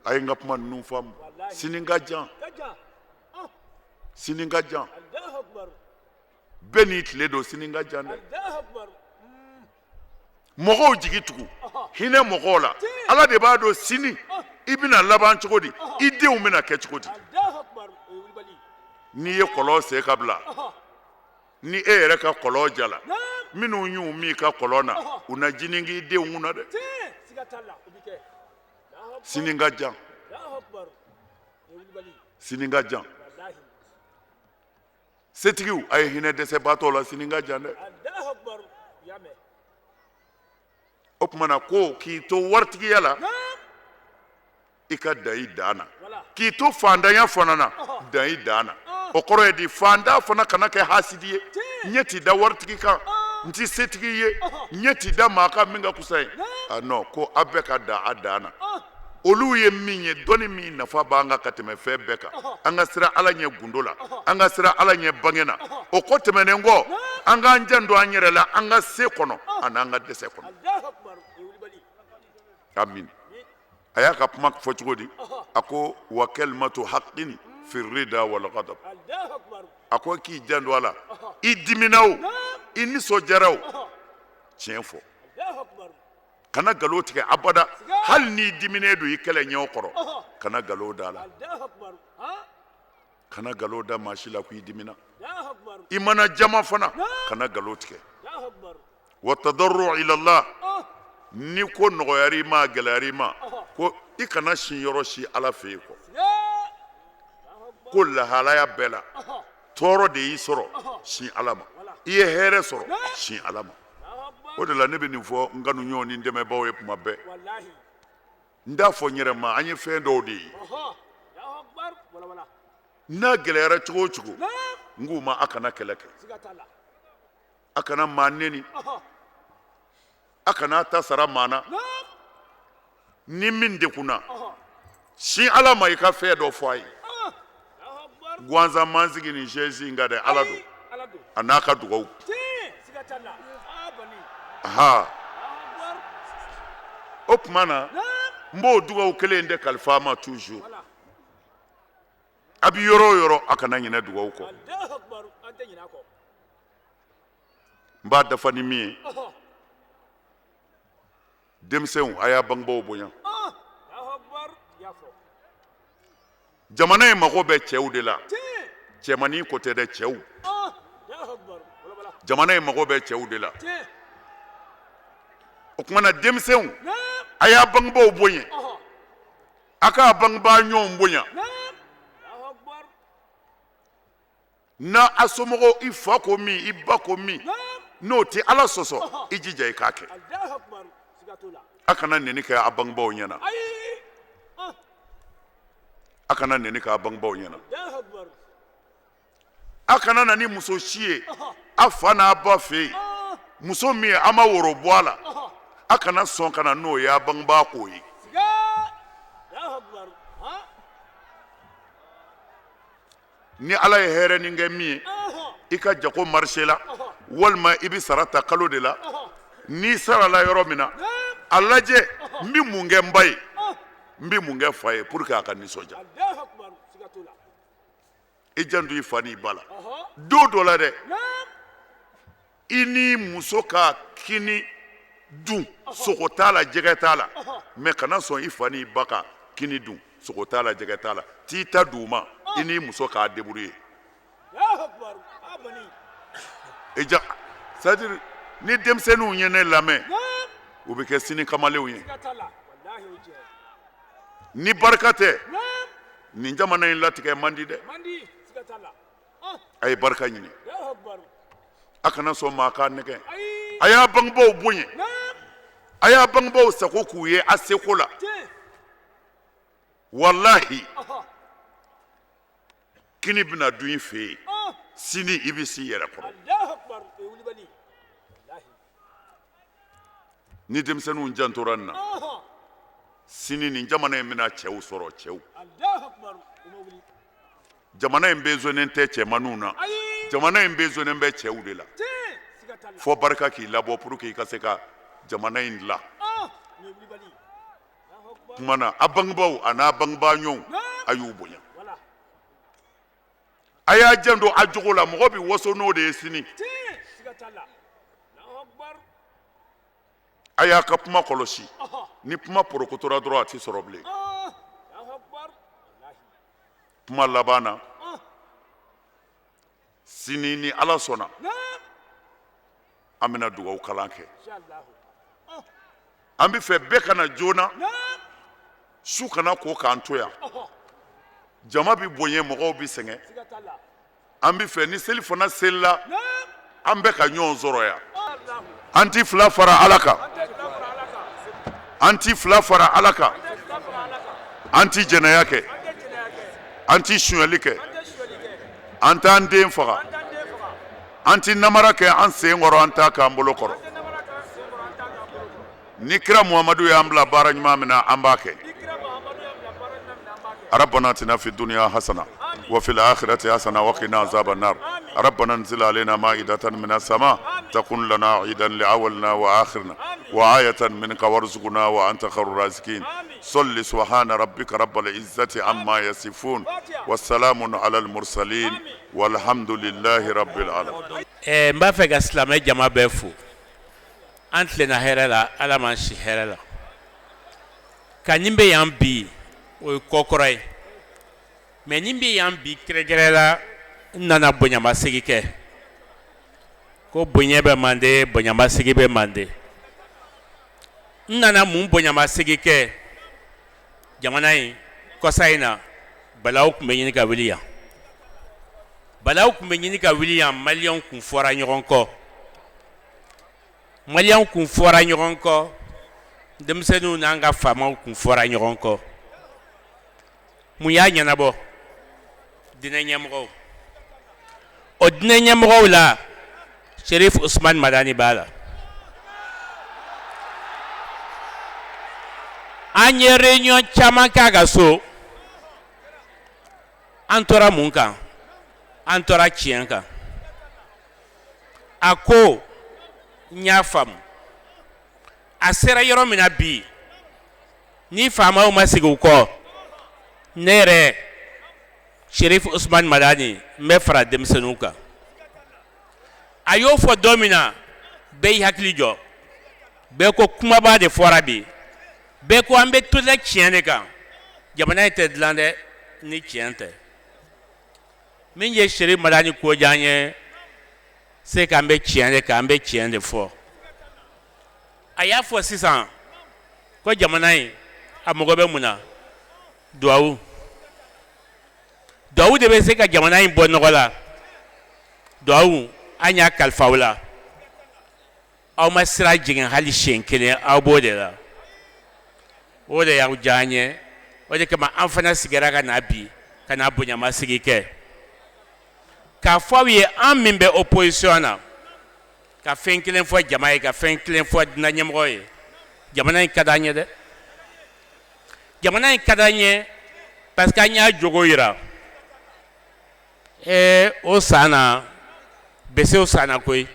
A ye n ka kuma ninnu faamu, sini ka jan, sini ka jan, bɛɛ n'i tile don, sini ka jan dɛ. Mɔgɔw jigi tugu, hinɛ mɔgɔw la. Ala de b'a dɔn sini i bɛna laban cogo di, i denw bɛna kɛ cogo di. N'i ye kɔlɔn sen ka bila, ni e yɛrɛ ka kɔlɔn jala, minnu y'u min ka kɔlɔn na, u na jinin k'i denw kunna dɛ. Sini ka jan, sini ka jan. Setigiw, a ye hinɛ dɛsɛbaatɔ la, sini ka jan dɛ. O tuma na ko k'i to waritigiya la, i ka dan i dan na. K'i to faantanya fana na, dan i dan na. O kɔrɔ ye di? Faantan fana kana kɛ hasidi ye. Ɲɛ ti da waritigi kan, n ti setigi ye, ɲɛ ti da maa kan min ka kusa ye. Ah non, ko a bɛɛ ka dan a dan na. Olu ye min ye, dɔnni min nafa b'an kan ka tɛmɛ fɛn bɛɛ kan, an ka siran Ala ɲɛ gundo la, an ka siran Ala ɲɛ bange na. O kɔ tɛmɛnen kɔ, an k'an janto an yɛrɛ la, an ka se kɔnɔ ani an ka dɛsɛ kɔnɔ. Amin. A y'a ka kuma fɔ cogo di? A ko wa kalimatu haqqin fi rida wal ghadab. A ko k'i janto a la, i dimina o, i nisɔndiyara o, tiɲɛ fɔ. Kana nkalon tigɛ abada, hali n'i diminen don i kɛlɛɲɔgɔn kɔrɔ, kana nkalon da la. Kana nkalon da maa si la ko i dimina. I mana jama fana, kana nkalon tigɛ. Wa tadarru ila Allah. Ni ko nɔgɔyara i ma, a gɛlɛyara i ma, ko i kana sin yɔrɔ si Ala fɛ yen kɔ. Ko lahalaya bɛɛ la, tɔɔrɔ de y'i sɔrɔ, sin Ala ma. I ye hɛrɛ sɔrɔ, sin Ala ma. O de la ne bɛ nin fɔ n kanuɲɔgɔn ni n dɛmɛbaaw ye tuma bɛɛ. N t'a fɔ n yɛrɛ ma, an ye fɛn dɔw de ye. N'a gɛlɛyara cogo o cogo, n k'u ma a kana kɛlɛ kɛ, a kana maa neni, a kana ta sara maa na. Ni min degunna, sin Ala ma, i ka fɛn dɔ fɔ a ye. Gansan m'an sigi nin chaise in kan dɛ, Ala don, a n'a ka dugawu. Ha, o tuma na n b'o dugawu kelen in de kalifa a ma toujours. A bɛ yɔrɔ o yɔrɔ, a kana ɲinɛ dugawu kɔ. N b'a dafa ni min ye, denmisɛnw, a y'a bangebaaw bonya. Jamana in mago bɛ cɛw de la. Cɛmannin ko tɛ dɛ, cɛw. Jamana in mago bɛ cɛw de la. O tuma na denmisɛnw, a y'a bangebaaw bonya, a k'a bangebaa ɲɔgɔnw bonya. N'a a somɔgɔw, i fa ko min, i ba ko min, n'o tɛ Ala sɔsɔ, i jija i k'a kɛ. A kana neni kɛ a bangebaaw ɲɛna, a kana neni kɛ a bangebaaw ɲɛna. A kana na ni muso si ye a fa n'a ba fɛ yen, muso min ye a ma woro bɔ a la, a kana sɔn ka na n'o ye a bangebaa k'o ye. Ni Ala ye hɛrɛ nin kɛ min ye, i ka jago marché la, walima i bɛ sara ta kalo de la, n'i sarala yɔrɔ min na, a lajɛ n bɛ mun kɛ n ba ye. N bɛ mun kɛ fa ye pour que a ka nisɔndiya? I janto i fa n'i ba la. Don dɔ la dɛ, i ni muso ka kini dun, sogo t'a la, jɛgɛ t'a la, mais kana sɔn i fa n'i ba ka kini dun, sogo t'a la, jɛgɛ t'a la. T'i ta d'u ma, i n'i muso k'a débrouiller. I ja, c'est à dire ni denmisɛnninw ye ne lamɛn, u bɛ kɛ sini kamalenw ye. Ni barika tɛ, nin jamana in latigɛ man di dɛ. A ye barika ɲini, a kana sɔn maa k'a nɛgɛn. A y'a bangebaaw bonya, a y'a bangebaaw sago k'u ye a seko la. Walahi, kini bɛna dun i fɛ yen, sini i bɛ s'i yɛrɛ kɔrɔ. Ni denmisɛnninw jantora nin na, sini nin jamana in bɛna cɛw sɔrɔ. Cɛw, jamana in besoin tɛ cɛmanninw na, jamana in besoin bɛ cɛw de la. Fɔ barika k'i labɔ pour que i ka se ka jamana in dilan. Kuma na, a bangebaaw a n'a bangebaa ɲɔgɔnw, a y'u bonya, a y'a janto a jogo la. Mɔgɔ bɛ waso n'o de ye sini. A y'a ka kuma kɔlɔsi. Ni kuma porokotora dɔrɔn, a tɛ sɔrɔ bilen. Kuma laban na, sini ni Ala sɔnna, an bɛna dugawu kalan kɛ. An bɛ fɛ bɛɛ ka na joona, su kana ko k'an to yan. Jama bɛ bonya, mɔgɔw bɛ sɛgɛn. An bɛ fɛ ni seli fana selila, an bɛ ka ɲɔgɔn sɔrɔ yan. An ti fila fara Ala kan, an ti fila fara Ala kan, an ti jɛnɛya kɛ, an ti sonyali kɛ, an t'an den faga, an ti namara kɛ an sen kɔrɔ, an t'a k'an bolo kɔrɔ. Ni kira Muhamadu y'an bila baara ɲuman min na, an b'a kɛ. ربنا اتنا في الدنيا حسنه وفي الاخره حسنه وقنا عذاب النار. ربنا انزل علينا مائدة من السماء تكون لنا عيدا لأولنا وآخرنا وآية منك وارزقنا وأنت خير الرازقين. صل. سبحان ربك رب العزة عما يصفون والسلام على المرسلين والحمد لله رب العالمين. N b'a fɛ ka silamɛ jama bɛɛ fo. An tilenna hɛrɛ la, Ala m'an si hɛrɛ la. Ka nin bɛ yan bi, o ye kɔkɔrɔ ye, mais nin bɛ yan bi kɛrɛnkɛrɛn la, n nana bonyamasegin kɛ ko bonya bɛ mande, bonyamasegin bɛ mande. N nana mun bonyamasegin kɛ? Jamana in kɔsa in na, balaw tun bɛ ɲini ka wuli yan, balaw tun bɛ ɲini ka wuli yan. Maliyɛnw kun fɔra ɲɔgɔn kɔ, maliyɛnw kun fɔra ɲɔgɔn kɔ, denmisɛnninw n'an ka faamaw kun fɔra ɲɔgɔn kɔ. Mun y'a ɲɛnabɔ? Diinɛ ɲɛmɔgɔw. O diinɛ ɲɛmɔgɔw la, Sherif Usman Madani b'a la. An ye réunion caman k'a ka so. An tora mun kan? An tora tiɲɛ kan. A ko n y'a faamu, a sera yɔrɔ min na bi, ni faamaw ma segin u kɔ, ne yɛrɛ Sherif Usman Madani, n bɛ fara denmisɛnninw kan. A y'o fɔ don min na, bɛɛ y'i hakili jɔ, bɛɛ ko kumaba de fɔra bi. Bɛɛ ko an bɛ to la tiɲɛ de kan, jamana in tɛ dilan dɛ ni tiɲɛ tɛ. Min ye Sherif Madani ko diya an ye, se k'an bɛ tiɲɛ de kan, an bɛ tiɲɛ de fɔ. A y'a fɔ sisan ko jamana in a mago bɛ mun na? Duwawu, duwawu de bɛ se ka jamana in bɔ nɔgɔ la. Duwawu, an y'a kalifa aw la, aw ma sira jigin hali siɲɛ kelen, aw b'o de la. O de y'aw diya an ye, o de kama an fana sigira ka na bi ka na bonyamasigi kɛ k'a fɔ aw ye. An min bɛ opposition na, ka fɛn kelen fɔ jama ye, ka fɛn kelen fɔ diinɛ ɲɛmɔgɔ ye: jamana in ka d'an ye dɛ, jamana in ka d'an ye, parce que an y'a jogo yira. O san na, besew sanna koyi,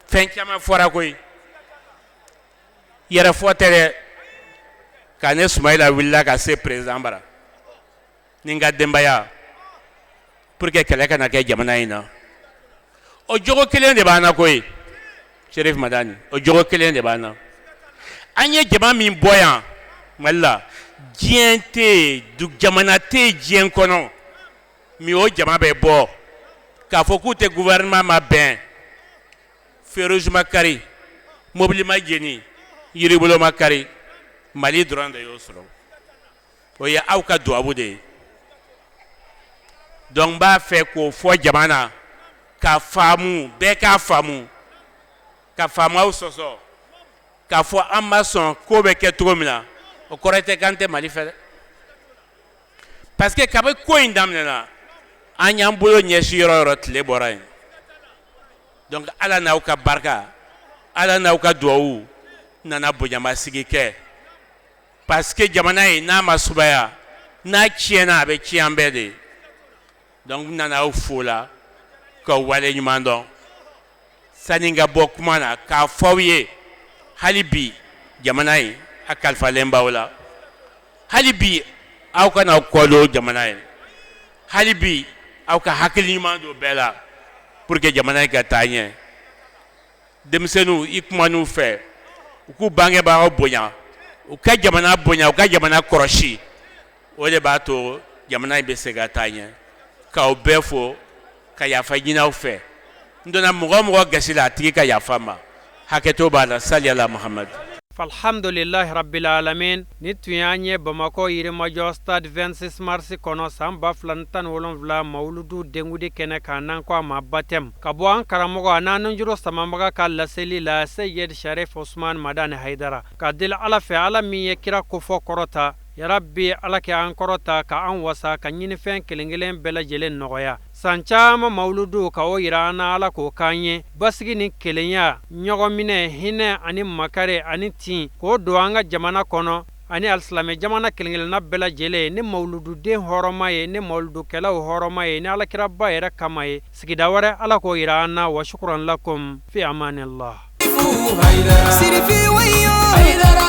fɛn caman fɔra koyi. Yɛrɛ fɔ tɛ dɛ. Ka ne Sumayila wulila ka se président bara ni n ka denbaya pour que kɛlɛ kana kɛ jamana in na. O jogo kelen de b'an na koyi, Serif Madani, o jogo kelen de b'an na. An ye jama min bɔ yan Mali la, diɲɛ tɛ yen, jamana tɛ yen diɲɛ kɔnɔ min o jama bɛ bɔ k'a fɔ k'u tɛ gouvernement ma bɛn. Feu rouge ma kari, mobili ma jeni, yiribolo ma kari, Mali dɔrɔn de y'o sɔrɔ. O ye aw ka duwawu de ye. Donc n b'a fɛ k'o fɔ jama na ka faamu, bɛɛ k'a faamu, ka faamaw sɔsɔ k'a fɔ an ma sɔn ko bɛ kɛ cogo min na, o kɔrɔ tɛ k'an tɛ Mali fɛ dɛ, parce que kabi ko in daminɛna, an y'an bolo ɲɛsin yɔrɔ yɔrɔ, tile bɔra yen. Donc Ala n'aw ka barika, Ala n'aw ka duwawu nana bonyamasigi kɛ, parce que jamana in n'a ma sumaya, n'a tiɲɛna, a bɛ tiɲɛ an bɛɛ de ye. Donc n nana aw fo la k'aw wale ɲuman dɔn. Sani n ka bɔ kuma na, k'a fɔ aw ye hali bi, jamana in a kalifalen b'aw la. Hali bi aw kana aw kɔ don jamana ye. Hali bi aw ka hakili ɲuman don bɛɛ la pour que jamana in ka taa ɲɛ. Denmisɛnninw, i kuman'u fɛ, u k'u bangebagaw bonya, u ka jamana bonya, u ka jamana kɔlɔsi. O de b'a to jamana in bɛ se ka taa ɲɛ. K'aw bɛɛ fo ka yafa ɲini aw fɛ. N donna mɔgɔ o mɔgɔ gasi la, a tigi ka yafa n ma. Hakɛto b'a la. Saliyala Muhamadu. Alhamdulilahi rabbil alamin. Ni tun y'an ye Bamakɔ Yirimajɔ stade 26 mars kɔnɔ, san 2017, mawuludu denkundi kɛnɛ kan, n'an ko a ma baptême, ka bɔ an karamɔgɔ a n'an nujuru samabaga ka laseli la, Seyid Sharif Osman Madani Hayidara. Ka deli Ala fɛ, Ala min ye kira kofɔ kɔrɔta, yarabi Ala kɛ an kɔrɔta ka an wasa ka ɲinifɛn kelen kelen bɛɛ lajɛlen nɔgɔya. San caman mawuludu ka o yira an na, Ala k'o k'an ye basigi ni kelenya, ɲɔgɔn minɛ, hinɛ ani makari ani tin, k'o don an ka jamana kɔnɔ ani alisilamɛ jamana kelenkelenna bɛɛ lajɛlen, ni mawulududen hɔrɔma ye, ni mawuludukɛlaw hɔrɔma ye, ni alakiraba yɛrɛ kama ye. Sigida wɛrɛ, Ala k'o yira an na. Wa shukran lakum, fi amanillah. Sirifi wayo.